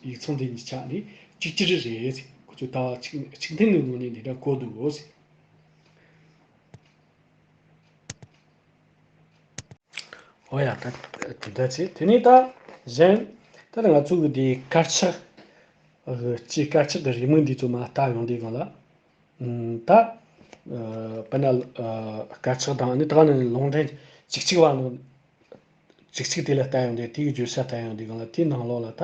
ཡིག་ཚང་དེ་གཉིས་ཆ་ནི་གཅིག་གྱུར་རེད། ཁོ་ཚོ་ད་གཅིག་གཅིག་མཐུན་གི་ངོས་ནས་འདི་འདྲ་གོ་འདུག་ཟེར། ཨོ་ཡ། ད་དེ་འདྲ་བྱས། དེ་ནས་ད་གཞན་ད་ང་ཚོ་གི་དེ་དཀར་ཆག་གི་སྤྱི་དཀར་ཆག་གི་རེའུ་མིག་འདི་ཚོ་མར་ལྟ་ཡོང་དུས་སྒང་ལ། ཨུམ། ད་ཨ་དཔེར་ན་ཨ་དཀར་ཆག་དང་ཨ་ནི་ད་ག་ནང་བཞིན་ལུང་འདྲེན་བཅུ་གཅིག་པ་ནང་བཅུ་གཅིག་དེ་ལ་ལྟ་ཡོང་དུས་དེ་གི་བརྗོད་བྱ་ལྟ་ཡོང་དུས་སྒང་ལ་དེའི་ནང་ལོགས་ལ་ད་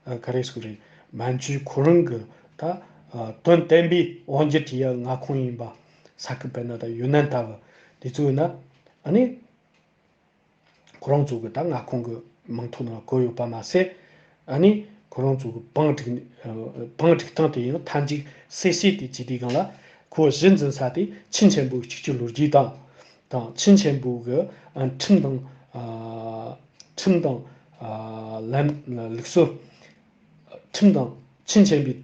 ཨ་ག་རེ་ཟེར་དགོས་རེད། མན་ཇུ་ཁོ་རང་གི་ད་ཨ་དོན་བསྟན་པའི་དབང་སྒྱུར་གྱི་ཡ་མངའ་ཁོངས་ཡིན་པ་ས་ཁུལ་དཔེར་ན་ད་ཡུན་ནན་ལྟ་བུ་དེ་ཚོ་ཡིན་ན་ཨ་ནི། ཁོ་རང་ཚོ་གི་ད་མངའ་ཁོངས་ཀྱི་མིང་ཐོ་ནང་བཀོད་ཡོད་པ་མ་ཟད། ཨ་ནི་ཁོ་རང་ཚོ་གི་བང་བསྒྲིགས་བང་བསྒྲིགས་སྟངས་དེ་ཡང་མཐའ་མཇུག་གསལ་བཤད་དེ་བྱས་དུས་སྒང་ལ་ཁོ་གཞི་འཛིན་ས་དེ་ཆིན་ཆེན་པོའི་གཅིག་གྱུར་ལོ་རྒྱུས་དང་། དང་ཆིན་ཆེན་པོ་གི་ཨ་ཁྲིམས་དང་ཨ་ཁྲིམས་དང་ཨ་ལམ་ལུགས་སྲོལ། ཁྲིམས་དང་ཆིན་ཆེན་པོའི་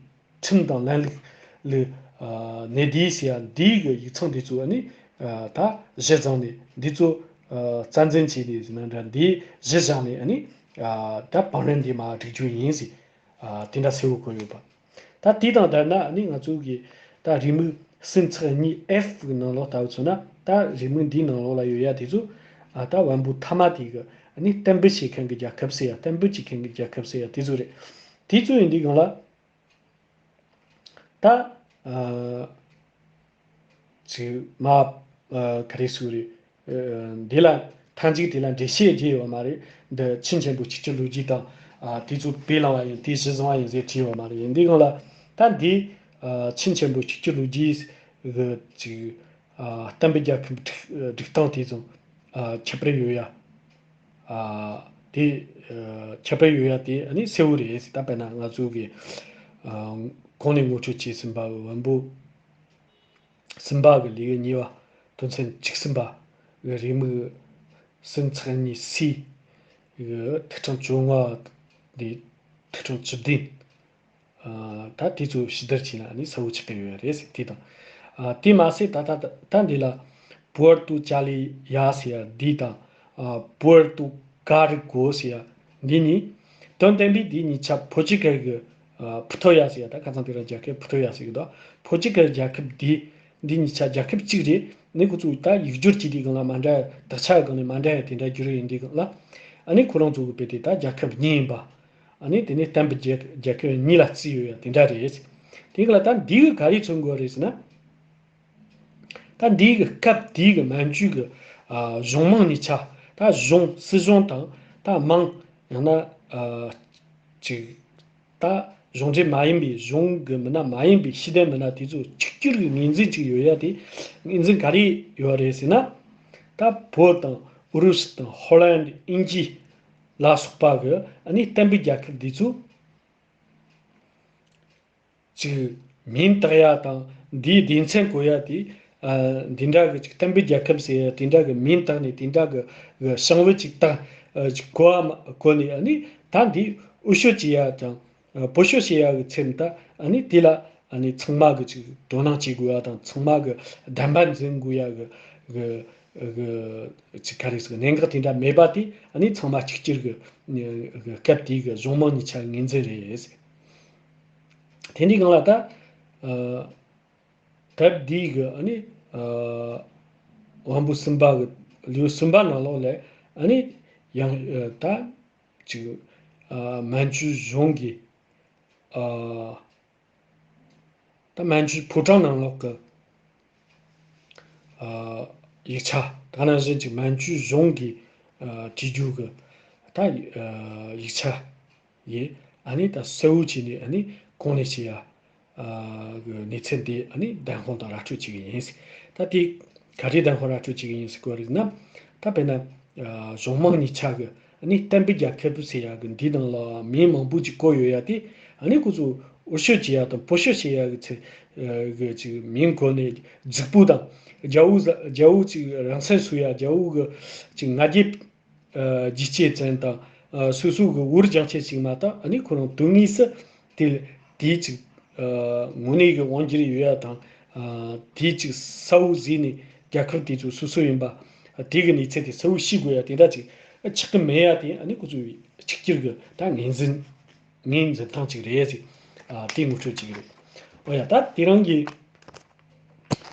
ཁྲིམས་དང་ལམ་ལུགས་ལུགས་ཨ་གནས་བསྡུས་ཟེར་ཡ་འདིའི་གི་ཡིག་ཚང་འདི་ཚོ་ཨ་ནི་ཨ་ད་གཞི་བཟུང་ནས་འདི་ཚོ་ཨ་རྩ་འཛིན་བྱས་ནས་ཟེར་ན་འདྲ། འདིའི་གཞི་བཞག་ནས་ཨ་ནི་ཨ་ད་བང་རིམ་འདི་མར་སྒྲིག་རྒྱུ་ཡིན་ཟེར། ཨ་དེ་འདྲ་གསལ་བོ་བཀོད་ཡོད་པ། ད་དེ་དང་བསྡུར་ན་ཨ་ནི་ང་ཚོ་གི་ད་རེའུ་མིག་ཟིན་ཚེག་གཉིས་ཨེཕ་གི་ནང་ལོགས་ལྟ་བུ་མཚོན་ན། ད་རེའུ་མིག་འདིའི་ནང་ལོགས་ལ་ཡོད་ཡ་དེ་ཚོ་ཨ་ད་བམ་པོ་མཐའ་མ་དེ་གི་ཨ་ནི་གཏན་འབེབས་བྱེད་མཁན་གི་རྒྱལ་ཁབ་ཟེར་ཡ། གཏན་འབེབས་བྱེད་མཁན་གི་རྒྱལ་ཁབ་ཟེར་ཡ་དེ་ཚོ་རེད། དེ་ཚོ་ཡིན་དུས་སྒང་ལ། ད་ཨ་ཅིག་མ་ཨ་ག་རེ་ཟེར་རེད། ཨ་འདི་ལ་མཐའ་མཇུག་དེ་ལ་འགྲེལ་བཤད་རྒྱག་ཡོད་མ་རེད། འདི་ཆིན་ཆེན་པོའི་གཅིག་གྱུར་ལོ་རྒྱུས་དང་ཨ་དེ་ཚོ་བེད་ལང་བ་ཡིན། དེ་གཞི་བཟུང་བ་ཡིན་ཟེར་བྲིས་ཡོད་མ་རེད། ཡིན་དུས་སྒང་ལ་ད་འདི་ཨ་ཆིན་ཆེན་པོའི་གཅིག་གྱུར་ལོ་རྒྱུས་གི་ཅིག་ཨ་གཏན་འབེབས་རྒྱལ་ཁབ་སྒྲིག་སྒྲིག་སྟངས་དེ་ཚོ་ཨ་ཁྱད་པར་ཡོད་ཡ། ཨ་དེ་ཨ་ཁྱད་པར་ཡོད་ཡ་དེ་ཨ་ནི་གསལ་བོ་རེད། ད་དཔེར་ན་ང་ཚོ་གི་ཨ་གོང་ནས་ངོ་སྤྲོད་བྱས་ཟིན་པ་བམ་པོ་གསུམ་པ་གི་ལེའུ་གཉིས་པ་དོན་ཚན་བཅུ་གསུམ་པ་གི་རེའུ་མིག་ཟིན་ཚེག་གཉིས་སི་གི་ཐིག་ཕྲེང་བཅོ་ལྔ་དེ་ཐིག་ཕྲེང་བཅུ་བདུན། ཨ་ད་དེ་ཚོ་ཕྱི་བསྡུར་བྱས་ན་ནི་གསལ་བོ་ཆགས་ཀྱི་ཡོད་རེད་ཟེར། དེ་དང་། ཨ་དེ་མ་ཟད་ད་ད་ད་འདི་ལ་པུ་ཨར་ཏུ་ཅཱ་ལི་ཡ་ཟེར་ཡ་འདི་དང་། ཨ་པུ་ཨར་ཏུ་ཀ་རི་ཀོ་ཟེར་ཡ་འདི་གཉིས། དོན་བསྟན་པའི་འདི་གཉིས་ཆ་ཕོ་ཅི་ཀལ་གི་ཨ་ཕུ་ཐོ་ཡ་ཟེར་ཡ། ད་ཁ་སང་དེ་རིང་རྒྱལ་ཁབ་ཕུ་ཐོ་ཡ་ཟེར་གི་འདུག་ཕོ་ཅི་ཀལ་རྒྱལ་ཁབ་འདི་འདི་གཉིས་ཆ་རྒྱལ་ཁབ་གཅིག་རེད། ནི་ཁོ་ཚོ་ད་ཡིག་སྒྱུར་བྱེད་དུས་སྒང་ལ་མ་འདྲ་ཡ། དག་ཆ་སྒང་ནས་མ་འདྲ་ཡ་དེ་འདྲ་བསྒྱུར་ཡོད་དུས་སྒང་ལ། ཨ་ནི་ཁོ་རང་ཚོ་གི་དཔེ་དེ་ད་རྒྱལ་ཁབ་གཉིས་ཡིན་པ། ཨ་ནི་དེ་ནས་གཏན་འབེབས་རྒྱལ་རྒྱལ་ཁབ་གཉིས་ལ་བརྩིས་ཡོད་ཡ་དེ་འདྲ་རེད། དེ་ག་ལ་ད་འདི་གི་ག་རེ་མཚོན་དགོས་རེད་ཟེར་ན། ད་འདི་གི་སྐབས་དེའི་གི་མན་ཇུ་གི་ཨ་གཞུང་མང་གཉིས་ཆ། ད་གཞུང་སྲིད་གཞུང་དང་ད་མང་ཡང་ན་ཨ་ཅིག་ད་གཞུང་འབྲེལ་མ་ཡིན་པའི་གཞུང་གི་མི་སྣ་མ་ཡིན་པའི་ཤེས་ལྡན་མི་སྣ་དེ་ཚོ་གཅིག་གྱུར་གི་ངོས་འཛིན་ཅིག་ཡོད་ཡ་དེ། ངོས་འཛིན་ག་རེ་ཡོད་རེད་ཟེར་ན། ད་བོད་དང་ཨུ་རུ་སུ་དང་ཧོ་ལན་དབྱིན་ཇི་ལ་སོགས་པ་གི་ཨ་ནི་གཏན་འབེབས་རྒྱལ་ཁབ་འདི་ཚོ་ཅིག་མིང་བཏགས་ཡ་དང་འདིའི་སྡེ་ཚན་བཀོད་ཡ་དེ། ཨ་འདི་འདྲ་གི་ཅིག་གཏན་འབེབས་རྒྱལ་ཁབ་ཟེར་ཡ་དེ་འདྲ་གི་མིང་བཏགས་ནས་དེ་འདྲ་གི་གི་ཞིང་བོ་ཅིག་བཏགས་ཨ་ཅིག་གོ་བ་མ་གོ་ནས་ཨ་ནི་ད་འདི་འུ་ཤོ་བྱེད་ཡ་དང་བོད་ཤོ་བྱེད་ཡ་གི་ཚེ་ད་ཨ་ནི་དེ་ལ་ཨ་ནི་ཚང་མ་གི་ཅིག་དོ་སྣང་བྱེད་དགོས་ཡ་དང་ཚང་མ་གི་བདེན་པ་འཛིན་དགོས་ཡ་གི་གི་གི་ཅིག་ག་རེ་ཟེར་གནད་འགག་དེ་འདྲ་མེད་པ་དེ་ཨ་ནི་ཚང་མ་གཅིག་གྱུར་གི་གི་སྐབས་དེའི་གི་གཞུང་མང་གཉིས་ཆ་ངོས་འཛིན་རེད་ཟེར། དེ་འདྲའི་སྒང་ལ་ད་ཨ་སྐབས་དེའི་གི་ཨ་ནི་ཨ་དབང་པོ་གསུམ་པ་གི་ལེའུ་གསུམ་པ་ནང་ལོགས་ལ་ཨ་ནི་ཡང་ཨ་ད་ཅིག་ཨ་མན་ཇུ་གཞུང་གི་ཨ་ད་མན་ཇུའི་ཕོ་བྲང་ནང་ལོགས་ཀྱི་ཨ་ཡིག་ཆ། ད་ནང་བཞིན་གྱི་མན་ཇུའི་གཞུང་གི་ཨ་བྲིས་རྒྱུ་གི་ད་ཨ་ཡིག་ཆ་ཡིས་ཨ་ནི་ད་གསལ་བོ་བྱས་ནས་ཨ་ནི་ གོང་ནས་བཤད་ཡ་གི་གནས་ཚུལ་འདི་ཨ་ནི་བདེན་དཔང་དང་ར་སྤྲོད་བྱེད་ཀྱི་ཡིན། ད་དེ་ག་རེ་བདེན་དཔང་ར་སྤྲོད་བྱེད་ཀྱི་ཡིན་ཟེར་གོ་རེད་ན། ད་དཔེར་ན་གཞུང་མང་གཉིས་ཆ་གི་ཨ་ནི་བསྟན་པའི་རྒྱལ་ཁབ་ཟེར་ཡ་གི་འདི་ནང་ལ་མིང་མང་པོ་ཅིག་བཀོད་ཡོད་ཡ་དེ། ཨ་ནི་ཁོ་ཚོ་འུར་ཤོད་བྱེད་ཡ་དང་བུ་ཤོད་བྱེད་ཡ་གི་ཚེ་གི་ཅིག་མིང་བཀོད་ནས་རྫིག་པོ་དང་རྒྱལ་པོ་ཟ་རྒྱལ་པོ་ཅིག་རང་སེམས་གསོ་ཡ་རྒྱལ་པོ་གི་ཅིག་ང་རྒྱལ། ཨ་རྒྱུས་སྐྱེད་ཙམ་དང་། ཨ་སོ་སོ་གི་འུར་རྒྱག་ཆེད་ཅིག་མ་གཏོགས། ཨ་ནི་ཁོ་རང་དོན་དངོས་སུ་དེ་དེའི་ཅིག་ཨ་དངོས་གནས་ཀྱི་དབང་སྒྱུར་ཡོད་ཡ་དང་། ཨ་དེའི་ཅིག་གསལ་བོ་གཟིགས་ནས་རྒྱལ་ཁབ་དེ་ཚོ་སོ་སོ་ཡིན་པ། ཨ་དེ་གི་གནས་ཚུལ་དེ་གསལ་བོ་ཤེས་དགོས་ཡ་དེ་འདྲ་ཅིག་ཨ་ཆགས་ཀྱི་མེད་ཡ་དེ། ཨ་ནི་ཁོ་ཚོའི་གཅིག་གྱུར་གྱི་ད་ངོས་འཛིན་ངོས་འཛིན་སྟངས་ཅིག་རེད་ཟེར། ཨ་དེ་ངོ་སྤྲོད་ཅིག་རེད། འོ་ཡ། ད་དེ་རིང་གི་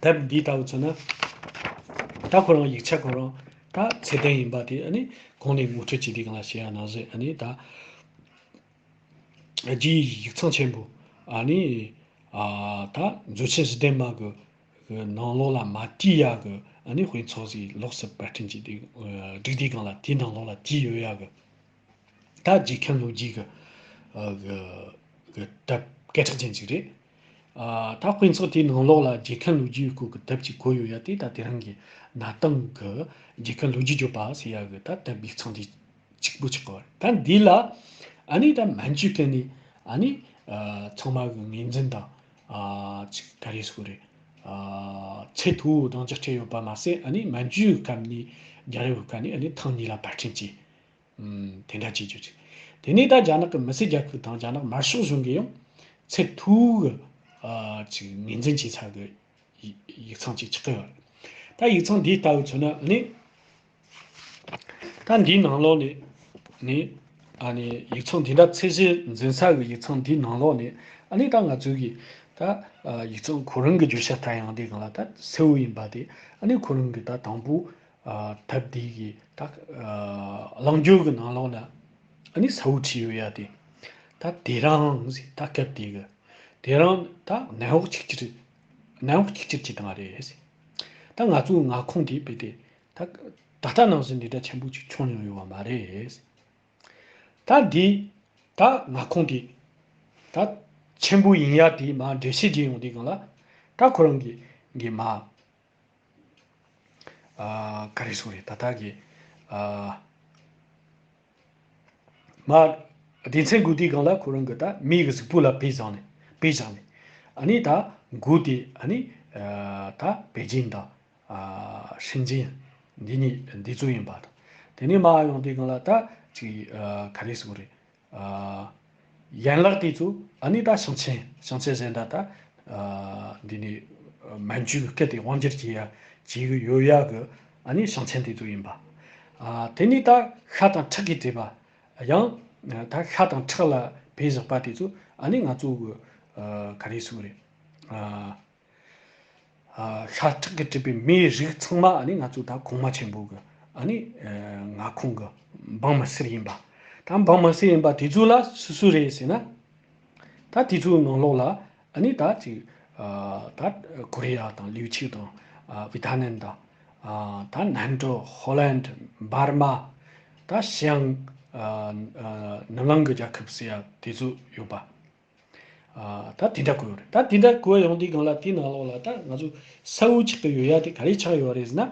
དེབ་འདི་ལྟ་བུ་མཚོན་ན། ད་ཁོ་རང་ཡིག་ཆ་ཁོ་རང་ད་ཚད་ལྡན་ཡིན་པ་དེ་ཨ་ནི་གོང་ནས་ངོ་སྤྲོད་བྱས་དུས་སྒང་ལ་བཤད་ཡ་ནང་བཞིན། ཨ་ནི་ད་རྒྱའི་ཡིག་ཚང་ཆེན་པོ། ཨ་ནི་ཨ་ད་མཛོད་ཆེན་བཞི་ལྡན་མ་གི་གི་ནང་ལོགས་ལ་མ་བྲིས་ཡ་གི་ཨ་ནི་དཔེ་ཚོགས་ཤིག་ལོགས་སུ་པར་སྐྲུན་བྱས་དུས། ཨ་བསྒྲིགས་དུས་སྒང་ལ་དེའི་ནང་ལོགས་ལ་བྲིས་ཡོད་ཡ་གི། ད་རྗེ་མཁན་ལོ་རྒྱུས་ཀྱི་ཨ་གི་གི་དེབ་སྐད་གྲགས་ཅན་ཅིག་རེད། ཨ་ད་དཔེ་ཚོགས་དེའི་ནང་ལོགས་ལ་རྗེ་མཁན་ལོ་རྒྱུས་སྐོར་གྱི་དེབ་ཅིག་བཀོད་ཡོད་ཡ་དེ། ད་དེ་རིང་གི་གནའ་དེང་གི་རྗེ་མཁན་ལོ་རྒྱུས་བརྗོད་པ་ཟེར་ཡ་གི་ད་དེབ་ཡིག་ཚང་དེ་གཅིག་པུ་ཆགས་པ་རེད། ད་འདི་ལ་ཨ་ནི་ད་མན་ཇུའི་སྐད་ནས་ཨ་ནི་ཨ་ཚང་མ་གི་ངོས་འཛིན་དང་། ཨ་ཅིག་ག་རེ་ཟེར་དགོས་རེད། ཨ་ཚད་མཐོ་བོ་དང་ཅིག་སྤྲད་ཡོད་པ་མ་ཟད། ཨ་ནི་མན་ཇུའི་སྐབས་ནས་རྒྱལ་རབས་སྐབས་ནས་ཨ་ནི་ཐེངས་གཉིས་ལ་པར་སྐྲུན་བྱས། ཨུམ། དེ་འདྲ་བྱེད་རྒྱུ་ཅིག་དེ་ནས་ད་རྒྱ་ནག་གི་མི་སེར་རྒྱལ་ཁབ་དང་རྒྱ་ནག་དམར་ཤོག་གཞུང་གིས་ཡང་ཚད་མཐོ་བོའི་ཨ་ཅིག་ངོས་འཛིན་བྱེད་ས་གི་ཡིག་ཡིག་ཚང་ཅིག་ཆགས་ཀྱི་ཡོད་རེད། ད་ཡིག་ཚང་འདིའི་ལྟ་བུ་མཚོན་ན་ནི། ད་འདིའི་ནང་ལོགས་ནས་ནི། ཨ་ནི་ཡིག་ཚང་འདི་འདྲ་ཚད་གཞི་འཛིན་ས་གི་ཡིག་ཚང་འདིའི་ནང་ལོགས་ནས། ཨ་ནི་ད་ང་ཚོའི་གི་ད་ཨ་ཡིག་ཚང་ཁོ་རང་གི་བརྗོད་བྱ་ལྟ་ཡོང་དུས་སྒང་ལ་ད་གསལ་བོ་ཡིན་པ་དེ། ཨ་ནི་ཁོ་རང་གི་ད་དང་པོ་ཨ་དེབ་འདི་གི་ད་ཨ་གླེང་བརྗོད་གི་ནང་ལོགས་ན་ཨ་ནི་གསལ་བོ་བྲིས་ཡོད་ཡ་དེ། ད་དེ་རིང་ཟེར། ད་སྐབས་དེ་གི་དེ་རིང་ད་ནམ་འོག་གཅིག་གྱུར་ནམ་འོག་གཅིག་གྱུར་གྱི་སྟེང་རེད་ཟེར། ད་ང་ཚོའི་མངའ་ཁོངས་དེ་རྦད་དེ་ད་ད་ལྟ་ནང་བཞིན་འདི་འདྲ་ཆེན་པོ་ཅིག་བྱུང་མྱོང་ཡོད་པ་མ་རེད། ད་འདི་ད་མངའ་ཁོངས་དེ་ད་ཆེན་པོ་ཡིན་ཡ་དེ་མར་འགྲེལ་བཤད་བརྒྱབ་ཡོང་དུས་སྒང་ལ། ད་ཁོ་རང་གི་གི་མ་ཨ་ག་རེ་ཟེར་དགོས་རེད། ད་ལྟ་གི་ཨ་མར་སྡེ་ཚན་བགོ་དུས་སྒང་ལ་ཁོ་རང་གི་ད་མིའི་གི་གཟུགས་པོ་ལ་དཔེ་བཞག་ནས་དཔེ་བཞག་ནས། ཨ་ནི་ད་མགོ་དེ་ཨ་ནི་ཨ་ད་པེ་ཅིན་དང་ཨ་ཧྲིན་ཅིན་འདི་གཉིས་འདི་ཚོ་ཡིན་པ་དང་། དེ་ནས་མར་ཡོང་དུས་སྒང་ལ་ད་ཅིག་ཨ་ག་རེ་ཟེར་དགོས་རེད། ཨ་ཡན་ལག་དེ་ཚོ་ཨ་ནི་ད་ཞིང་ཆེན་ཞིང་ཆེན་གཞན་དག་ད་ཨ་འདི་ནི་མན་ཇུའི་སྐད་དེ་དབང་སྒྱུར་བྱེད་ཡ་བྱེད་གི་ཡོད་ཡ་གི་ཨ་ནི་ཞིང་ཆེན་དེ་ཚོ་ཡིན་པ། ཨ་དེ་ནི་ད་ཤ་དང་ཁྲག་གིས་བྲིས་པ། ཡང་ད་ཤ་དང་ཁྲག་ལ་བྱས་བཞག་པ་དེ་ཚོ་ཨ་ནི་ང་ཚོ་གི་ཨ་ག་རེ་ཟེར་དགོས་རེད། ཨ། ཤ་ཁྲག་གིས་གྲུབ་པའི་མིའི་རིགས་ཚང་མ་ཨ་ནི་ང་ཚོ་ད་གོང་མ་ཆེན་པོ་གི་ཨ་ནི་མངའ་ཁོངས་གི་འབངས་མི་སེར་ཡིན་པ། ད་འབངས་མི་སེར་ཡིན་པ་དེ་ཚོ་ལ་སུ་སུ་རེད་ཟེར་ན། ད་དེ་ཚོའི་ནང་ལོགས་ལ་ཨ་ནི་ད་ཅིག་ད་ཀོ་རི་ཡ་དང་ལིའུ་ཆིའུ་དང་ཝི་ཐ་ནམ་དང་། ད་ནན་ཀྲོའུ། ཧོ་ལན། འབར་མ། ད་ཞི་ཡང་ནུབ་གླིང་གི་རྒྱལ་ཁབ་ཟེར་ཡ་དེ་ཚོ་ཡོད་པ། ཨ་ད་དེ་འདྲ་བཀོད་ཡོད་རེད། ད་དེ་འདྲ་བཀོད་ཡོང་དུས་སྒང་ལ་དེའི་ནང་ལོགས་ལ་ད་ང་ཚོ་གསལ་བོ་ཆགས་ཀྱི་ཡོད་ཡ་དེ་ག་རེ་ཆགས་ཡོད་རེད་ཟེར་ན།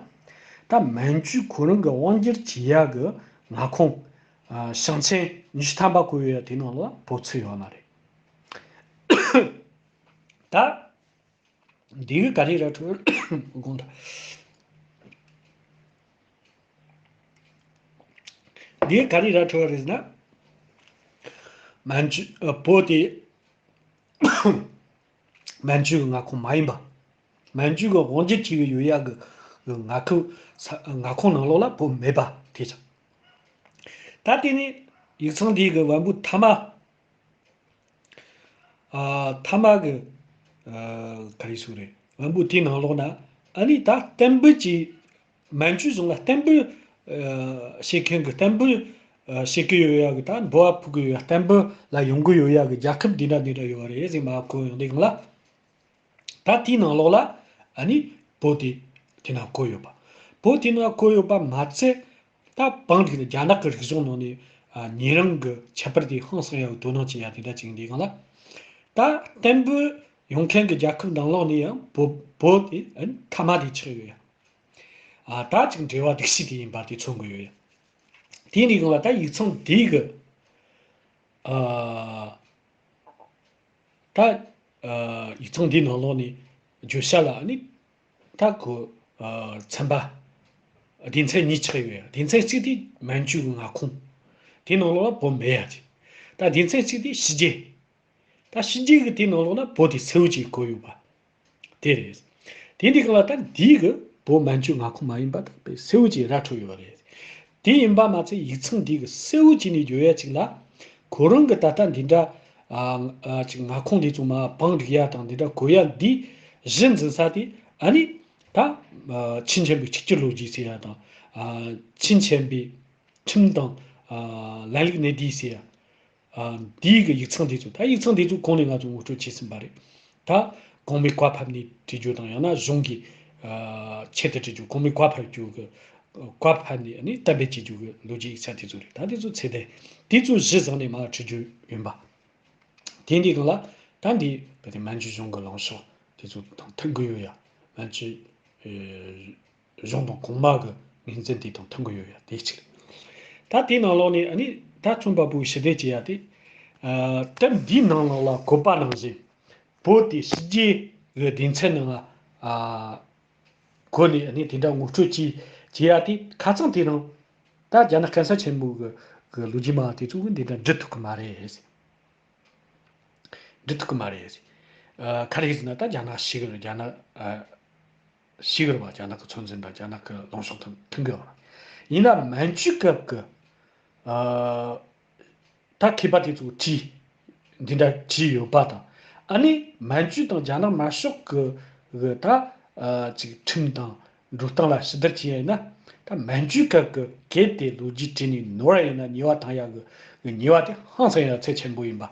ད་མན་ཇུ་ཁོ་རང་གི་དབང་སྒྱུར་བྱེད་ཡ་གི་མངའ་ཁོངས་ཨ་ཞིང་ཆེན་ཉི་ཤུ་ཐམ་པ་བཀོད་ཡོད་ཡ་དེའི་ནང་ལ་བོད་ཚུད་ཡོད་མ་རེད། ད་འདི་གི་ག་རེ་ར་འཕྲོད་དགོངས་དག་འདི་ག་རེ་ར་འཕྲོད་རེད་ཟེར་ན། མན་ཇུ་ཨ་བོད་དེ་མན་ཇུ་གི་མངའ་ཁོངས་མ་ཡིན་པ། མན་ཇུ་གི་དབང་སྒྱུར་བྱེད་ཀྱི་ཡོད་ཡ་གི་གི་མངའ་ཁོངས་ས་མངའ་ཁོངས་ནང་ལོགས་ལ་བོད་མེད་པ་དེ་ཆགས། ད་དེ་ནི་ཡིག་ཚང་འདི་གི་བམ་པོ་ཐ་མ། ཨ་ཐ་མ་གི་ཨ་ག་རེ་ཟེར་རེད། བམ་པོ་དེའི་ནང་ལོགས་ན་ཨ་ནི་ད་གཏན་འབེབས་ཀྱི་མན་ཇུ་གཞུང་ལ་གཏན་འབེབས་ཨ་བྱེད་མཁན་གྱི་གཏན་འབེབས་ཨ་བྱེད་ཀྱི་ཡོད་ཡ་གི། ད་འབུལ་བ་ཕུལ་གྱི་ཡོད་ཡ། གཏན་འབེབས་ལ་ཡོང་གི་ཡོད་ཡ་གི་རྒྱལ་ཁབ་འདི་འདྲ་འདི་འདྲ་ཡོད་རེད་ཟེར་མར་བཀོད་ཡོང་དུས་སྒང་ལ། ད་དེའི་ནང་ལོགས་ལ་ཨ་ནི་བོད་དེ་དེ་ན་བཀོད་ཡོད་པ། བོད་དེ་ན་བཀོད་ཡོད་པ་མ་ཚད། ད་བོད་རིགས་རྒྱ་ནག་གི་རིག་གཞུང་ནང་ནས་ཨ་ཉེ་རིང་གི་ཁྱད་པར་དེ་ཧང་སང་ཡག་གི་དོ་སྣང་བྱེད་ཡ་དེ་འདྲ་ཅིག་འདི་སྒང་ལ། ད་བརྟན་པོ་ཡོང་མཁན་གྱི་རྒྱལ་ཁབ་ནང་ལོགས་ནས་ཡང་བོད་བོད་དེ་ཨ་ནི་མཐའ་མ་དེ་ཆགས་ཡོད་ཡ། ཨ་ད་ཅིག་འབྲེལ་བ་སྡུག་ཤོས་དེ་ཡིན་པ་དེ་མཚོན་གྱི་ཡོད་ཡ། དེའི་སྒང་ལ་ད་ཡིག་ཚང་འདི་གི་ཨ་ད་ཨ་ཡིག་ཚང་འདིའི་ནང་ལོགས་ནས་བརྗོད་བྱ་ལ་ཨ་ནི་ད་ཁོ་ཨ་ཚན་པ་སྡེ་ཚན་གཉིས་ཆགས་ཡོད་ཡ། སྡེ་ཚན་གཅིག་དེ་མན་ཇུ་གི་མངའ་ཁོངས། དེའི་ནང་ལོགས་ལ་བོད་མེད་ཡ་ཅིག། ད་སྡེ་ཚན་གཅིག་དེ་ཕྱི་རྒྱལ། ད་ཕྱི་རྒྱལ་གྱི་དེའི་ནང་ལོགས་ན་བོད་དེ་གསལ་བོ་ཅིག་བཀོད་ཡོད་པ་དེ་རེད། དེ་འདི་ག་ལ་ད་འདི་གི་བོད་མན་ཇུ་མངའ་ཁོངས་མ་ཡིན་པ་ད་དཔེ་གསལ་བོ་ཅིག་ར་འཕྲོད་ཡོད་པ་རེད། དེ་ཡིན་པ་མ་ཚད་ཡིག་ཚང་འདི་གི་གསལ་བོ་ཅིག་ནས་བརྗོད་ཡ་ཅིག་ལ། ཁོ་རང་གི་ད་ལྟ་འདི་འདྲ་ཨ་ཨ་ཅིག་མངའ་ཁོངས་འདི་ཚོ་མ་བང་སྒྲིག་ཡ་དང་འདི་འདྲ་གོ་ཡ་འདི་གཞི་འཛིན་ས་དེ་ཨ་ནི་ད་ཨ་ཆིན་ཆེན་པོའི་ཆིག་སྒྱུར་ལོ་རྒྱུས་ཟེར་ཡ་དང་ཨ་ཆིན་ཆེན་པོའི་ཁྲིམས་དང་ཨ་ལམ་ལུགས་གནད་བསྡུས་ཟེར་ཡ། ཨ་འདིའི་གི་ཡིག་ཚང་དེ་ཚོ། ད་ཡིག་ཚང་དེ་ཚོ་གོང་ནས་ང་ཚོ་ངོ་སྤྲོད་བྱས་ཟིན་པ་རེད། ད་གོང་མའི་བཀའ་ཕབ་ནས་བྲིས་རྒྱུ་དང་། ཡང་ན་གཞུང་གི་ཨ་ཆེད་དུ་བྲིས་རྒྱུ། གོང་མའི་བཀའ་ཕབ་རྒྱུ་གི་བཀའ་ཕབ་ནས་ཨ་ནི་གཏན་འབེབས་བྱེད་རྒྱུ་གི་ལོ་རྒྱུས་ཡིག་ཚང་དེ་ཚོ་རེད། ད་དེ་ཚོ་ཚད་ལྡན་དེ་ཚོ་གཞི་བཟུང་ནས་མར་བྲིས་རྒྱུ་ཡིན་པ། དེ་འདི་སྒང་ལ་ད་འདི་ག་དེ་མན་ཇུ་གཞུང་གི་ལངས་ཕྱོགས་དེ་ཚོ་དང་མཐུན་གི་ཡོད་ཡ། མན་ཇུ་ཨེ་གཞུང་དང་གོང་མ་གི་ངོས་འཛིན་དེ་དང་མཐུན་གི་ཡོད་ཡ། དེ་གཅིག། ད་དེའི་ནང་ལོགས་ནས་ཨ་ནི་ད་རྩོམ་པ་པོའི་ཞུ་འདོད་བྱེད་ཡ་དེ། ཨ་དེབ་འདིའི་ནང་ལོགས་ལ་བཀོད་པ་ནང་བཞིན་བོད་དེ་ཕྱི་རྒྱལ་གི་སྡེ་ཚན་ནང་ལ་ཨ་བཀོད་ནས་ཨ་ནི་དེ་འདྲ་ངོ་སྤྲོད་བྱེད་བྱེད་ཡ་དེ་ཁ་རྩང་དེ་རིང་ད་རྒྱ་ནག་གན་ས་ཆེན་མོ་གི་གི་ལོ་རྒྱུས་མང་དེ་ཚོ་གི་འདི་འདྲ་འབྲི་ཐུབ་གི་མ་རེད། འབྲི་ཐུབ་ཀྱི་མ་རེད། ཨ་ག་རེ་ཟེར་ན་ད་རྒྱ་ནག་ཤི་གི་རེད། རྒྱ་ནག་ཨ་ཤི་གི་རེད་པ། རྒྱ་ནག་གི་ཚོད་འཛིན་དང་རྒྱ་ནག་གི་ལངས་ཕྱོགས་དང་མཐུན་གི་རེད། ཡིན་ན་མན་ཇུའི་སྐབས་ཀྱི་ཨ་ད་མཁས་པ་དེ་ཚོ་བྲིས་འདི་འདྲ་བྲིས་ཡོད་པ་དང་། ཨ་ནི་མན་ཇུ་དང་རྒྱ་ནག་དམར་ཤོག་གི་གི་ད་ཨ་ཅིག་ཁྲིམས་དང་འགྲོ་སྟངས་ལ་ཕྱི་བསྡུར་བྱས་ཡིན་ན། ད་མན་ཇུའི་སྐབས་ཀྱི་གལ་ཏེ་ལོ་རྒྱུས་བྲིས་ནས་ནོར་བ་ཡིན་ན་ཉེས་པ་བཏང་ཡག་གི་གི་ཉེས་པ་དེ་ཧང་སང་ཡག་ཚད་ཆེན་པོ་ཡིན་པ།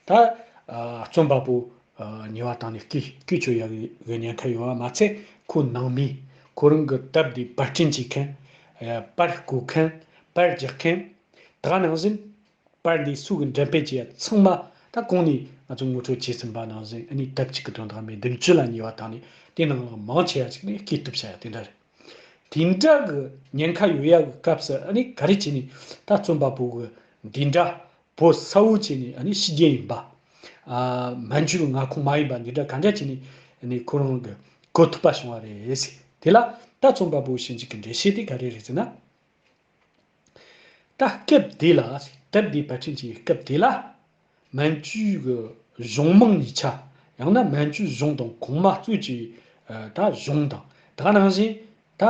ད་ཨ་རྩོམ་པ་པོ་ཨ་ཉེས་པ་བཏང་ནས་བཀོལ་བཀོལ་སྤྱོད་ཡག་གི་གི་ཉེན་ཁ་ཡོད་པ་མ་ཚད། ཁོ་ནང་མི་ཁོ་རང་གི་དེབ་འདི་པར་སྐྲུན་བྱེད་མཁན། ཨ་པར་བརྐོ་མཁན། པར་རྒྱག་མཁན། དེ་ག་ནང་བཞིན་པར་འདི་སུ་གི་འགྲེམས་སྤེལ་བྱེད་ཡ་ཚང་མ་ད་གོང་ནས་ང་ཚོ་ངོ་སྤྲོད་བྱས་ཟིན་པ་ནང་བཞིན། ཨ་ནི་དེབ་གཅིག་གི་དོན་དག་མི་བདུན་ཅུ་ལ་ཉེས་པ་བཏང་ནས་དེ་ནང་ལ་མང་ཆེ་བ་ཅིག་ནི་བཀོད་ཐུབ་བྱ་ཡ་དེ་འདྲ་རེད། དེ་འདྲ་གི་ཉེན་ཁ་ཡོད་ཡ་གི་སྐབས་སུ་ཨ་ནི་ག་རེ་བྱས་ནས་ད་རྩོམ་པ་པོ་གི་འདི་འདྲ་བོད་གསལ་བོ་བྱས་ནས་ཨ་ནི་ཕྱི་རྒྱལ་ཡིན་པ། ཨ་མན་ཇུ་གི་མངའ་ཁོངས་མ་ཡིན་པ་འདི་འདྲ་ག་འདྲ་བྱས་ནས་ཨ་ནི་ཁོ་རང་གི་གོ་ཐུབ་པ་བྱུང་བ་རེད་ཟེར། དེ་ལ་ད་རྩོམ་པ་པོ་ཞིབ་འཇུག་གི་འགྲེལ་བཤད་དེ་ག་རེ་རེད་ཟེར་ན། ད་སྐབས་དེ་ལ། དེབ་འདི་པར་སྐྲུན་གྱི་སྐབས་དེ་ལ། མན་ཇུའི་གི་གཞུང་མང་གཉིས་ཆ། ཡང་ན་མན་ཇུའི་གཞུང་དང་གོང་མ་གཙོས་ཀྱི་ཨ་ད་གཞུང་དང་། དེ་ག་ནང་བཞིན་ད་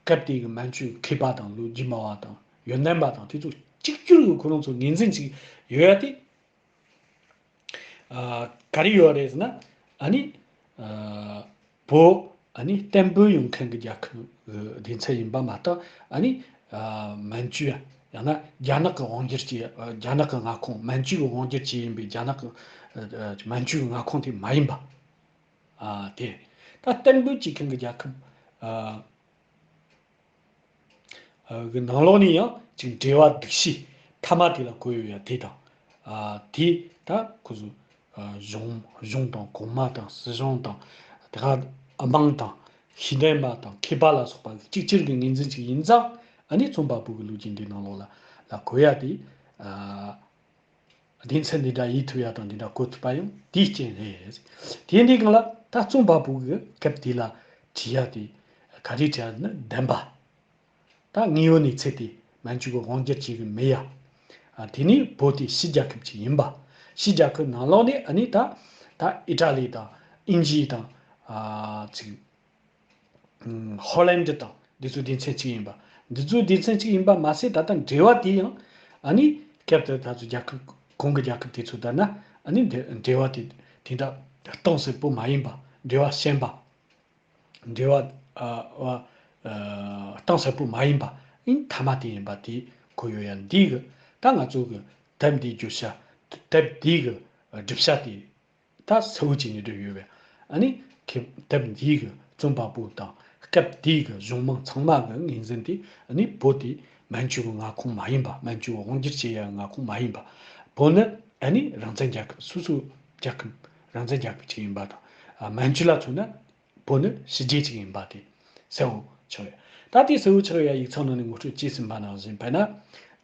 སྐབས་དེ་གི་མན་ཇུའི་མཁས་པ་དང་ལོ་རྒྱུས་སྨྲ་བ་དང་ཡོན་ཏན་པ་དང་དེ་ཚོ་གཅིག་གྱུར་གྱི་ཁོ་རང་ཚོ་ངོས་འཛིན་ཅིག་ཡོད་ཡ་དེ། ཨ་ག་རེ་ཡོད་རེད་ཟེར་ན། ཨ་ནི་ཨ་བོད་ཨ་ནི་བརྟན་པོ་ཡོང་མཁན་གྱི་རྒྱལ་ཁབ་ཀྱི་སྡེ་ཚན་ཡིན་པ་མ་གཏོགས། ཨ་ནི་ཨ་མན་ཇུ་ཡང་ན་རྒྱ་ནག་གི་དབང་སྒྱུར་གྱི་ཨ་རྒྱ་ནག་གི་མངའ་ཁོངས། མན་ཇུ་གི་དབང་སྒྱུར་བྱས་ཡིན་པའི་རྒྱ་ནག་གི་ཨ་ཨ་མན་ཇུ་གི་མངའ་ཁོངས་དེ་མ་ཡིན་པ། ཨ་དེ་ད་བརྟན་པོ་བྱེད་མཁན་གྱི་རྒྱལ་ཁབ་ཨ། ཨ་གི་ནང་ལོགས་ནས་ཡང་ཅིག་འབྲེལ་བ་སྡུག་ཤོས་མཐའ་མ་དེ་ལ་བཀོད་ཡོད་ཡ་དེ་དང་། ཨ་དེ་ད་ཁོ་ཚོ་ཨ་གཞུང་གཞུང་དང་གོང་མ་དང་སྲིད་གཞུང་དང་། དེ་ག་དམངས་དང་ཤེས་ལྡན་པ་དང་མཁས་པ་ལ་སོགས་པ་གཅིག་གྱུར་གྱི་ངོས་འཛིན་ཅིག་ཡིན་ཙང་། ཨ་ནི་རྩོམ་པ་པོ་གི་ལོ་རྒྱུས་འདི་ནང་ལོགས་ལ་ལ་བཀོད་ཡ་དེ། ཨ་སྡེ་ཚན་འདི་འདྲ་ཡིན་ཐུབ་ཡ་དང་འདི་འདྲ་བཀོད་ཐུབ་པ་ཡང་དེའི་རྐྱེན་རེད། དེ་འདི་སྒང་ལ་ད་རྩོམ་པ་པོ་གི་སྐབས་དེ་ལ་བྲིས་ཡ་དེ་ག་རེ་བྲིས་ཡ་ནི་བདེན་པ། ད་དངོས་ཡོད་གནས་ཚུལ་དེ་མན་ཇུ་གི་དབང་སྒྱུར་བྱེད་གི་མེད་ཡ། ཨ་དེ་ནི་བོད་དེ་ཕྱི་རྒྱལ་ཁབ་ཅིག་ཡིན་པ། ཕྱི་རྒྱལ་ཁབ་ནང་ལོགས་ནས་ཨ་ནི་ད་ད་ཨི་ཊ་ལི་དང་དབྱིན་ཇི་དང་ཨ་ཅིག་ཧོ་ལན་ཌི་དང་འདི་ཚོའི་སྡེ་ཚན་གཅིག་ཡིན་པ། འདི་ཚོའི་སྡེ་ཚན་གཅིག་ཡིན་པ་མ་ཟད། ད་ལྟ་འབྲེལ་བ་དེ་ཡང་ཨ་ནི་སྐབས་དེར་ད་ཚོ་རྒྱལ་ཁབ་གོང་གི་རྒྱལ་ཁབ་དེ་ཚོ་ལྟར་ན་ཨ་ནི་འབྲེལ་འབྲེལ་བ་དེ་དེ་འདྲ་གཏིང་ཟབ་པོ་མ་ཡིན་པ། འབྲེལ་བ་ཞན་པ། འབྲེལ་བ་ཨ་ཨ་གཏིང་ཟབ་པོ་མ་ཡིན་པ་ཨིན་མཐའ་མ་དེ་ཡིན་པ་དེ་གོ་ཡོད་ཡ། འདི་གི་ད་ང་ཚོ་གི་དེབ་འདིའི་བརྗོད་བྱ། དེབ་འདི་གི་སྒྲུབ་བྱ་དེ། ད་གསལ་བོ་བྱས་ནས་བསྒྲུབས་ཡོད་པས། ཨ་ནི་ཁེ་དེབ་འདིའི་གི་རྩོམ་པ་པོ་དང་སྐབས་དེའི་གི་གཞུང་མང་ཚང་མ་གི་ངོས་འཛིན་དེ། ཨ་ནི་བོད་དེ་མན་ཇུ་གི་མངའ་ཁོངས་མ་ཡིན་པ། མན་ཇུ་གི་དབང་སྒྱུར་བྱེད་ཡ་མངའ་ཁོངས་མ་ཡིན་པ། བོད་ནི་ཨ་ནི་རང་བཙན་རྒྱལ་ཁབ་སོ་སོའི་ རྒྱལ་ཁབ་རང་བཙན་རྒྱལ་ཁབ་ཅིག་ཡིན་པ་དང་། ཨ། མན་ཇུ་ལ་མཚོན་ན་བོད་ནི་ཕྱི་རྒྱལ་ཅིག་ཡིན་པ་དེ་གསལ་བོ་ཆགས་ཡོད། ད་དེ་གསལ་བོ་ཆགས་ཡོད་ཡིག་ཚང་ནང་ནས་ངོ་སྤྲོད་བྱས་ཟིན་པ་ནང་བཞིན། དཔེར་ན།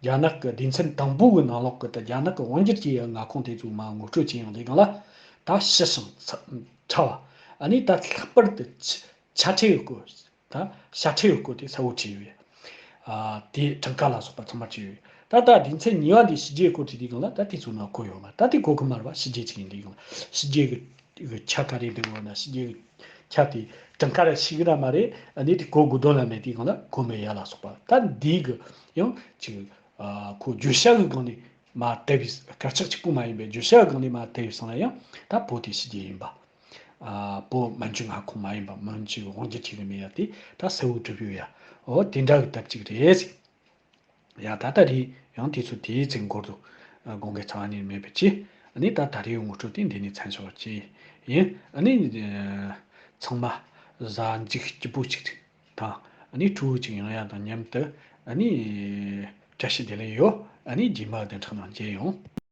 རྒྱ་ནག་གི་སྡེ་ཚན་དང་པོ་གི་ནང་ལོགས་ཀྱི་ད་རྒྱ་ནག་གི་དབང་སྒྱུར་གྱི་མངའ་ཁོངས་དེ་ཚོ་མར་ངོ་སྤྲོད་བྱས་ཡོང་དུས་སྒང་ལ། ད་ཞི་ཞིང་ཚ་ཕྲ་བ། ཨ་ནི་ད་ལྷག་པར་དུ་ཆ་ཆ་ཁྲལ་ཡོད་སྐོར། ད་ཞ་ཁྲལ་ཡོད་སྐོར་དེ་གསལ་བོ་བྱས་ཡོད། ཨ། དེ་གྲངས་ཀ་ལ་སོགས་པ་ཚང་མ་བྱས་ཡོད། ད་ལྟ་སྡེ་ཚན་གཉིས་པ་འདི་ཕྱི་རྒྱལ་སྐོར་དེ་དེའི་སྒང་ལ་ད་དེ་ཚོ་ནང་གོ་ཡོད་མ། ད་དེ་གོ་གི་མ་རེད་པ། ཕྱི་རྒྱལ་ཅིག་ཡིན་དུས་སྒང་ལ་ཕྱི་རྒྱལ་གི་གི་ཆ་ག་རེ་འདུག་འོ་ན། ཕྱི་རྒྱལ་གི་ཆ་དེ་གྲངས་ཀ་ར་ཤེས་གི་ར་མ་རེད། ཨ་ནི་དེ་གོ་དགོས་དོན་ལ་མེད་དུས་སྒང་ལ་གོ་མེད་ཡ་ལ་སོགས་པ། ད་འདི་གི་ཡང་ཅིག་ཨ། ཁོ་བརྗོད་བྱ་གི་སྒང་ནས་མར་དེད་པའི་སྐད་ཆ་གཅིག་པུ་མ་ཡིན་པའི། བརྗོད་བྱ་གི་སྒང་ནས་མར་དེད་པའི་སང་ལ་ཡང་ད་བོད་དེ་ཕྱི་རྒྱལ་ཡིན་པ། ཨ། བོད་མན་ཇུ་མངའ་ཁོངས་མ་ཡིན་པ། མན་ཇུ་དབང་སྒྱུར་བྱེད་གི་མེད་ཡ་དེ་ད་གསལ་བོ་གྲུབ་ཡོད་ཡ། འོ་དེ་འདྲ་གི་སྟབས་གཅིག་རེད་ཟེར། ཡ། ད་ལྟ་རེད། ཡང་དུས་ཚོད་དེའི་ཚེ་འགོར་འདུག་ཨ། དགོངས་འགལ་རྩ་བ་ནས་མེད་པའི་ཆེད། ཨ་ནི་ད་ད་རེས་ངོ་སྤྲོད་དེ་འདི་ནས་མཚམས་འཇོག་བྱས་ཡིན། ཨ་ནི་ཚང་མ་གཟའ་མཇུག་སྐྱིད་པོ་ཅིག་དང་། ཨ་ནི་ཕྲུ་གུ་ཅིག་ཡོང་ཡ་དང་མཉམ་དུ། ཨ་ནི་བཀྲ་ཤིས་བདེ་ལེགས་ཡོད། ཨ་ནི་རྗེས་མ་བདུན་ཕྲག་ནང་མཇལ་ཡོང་།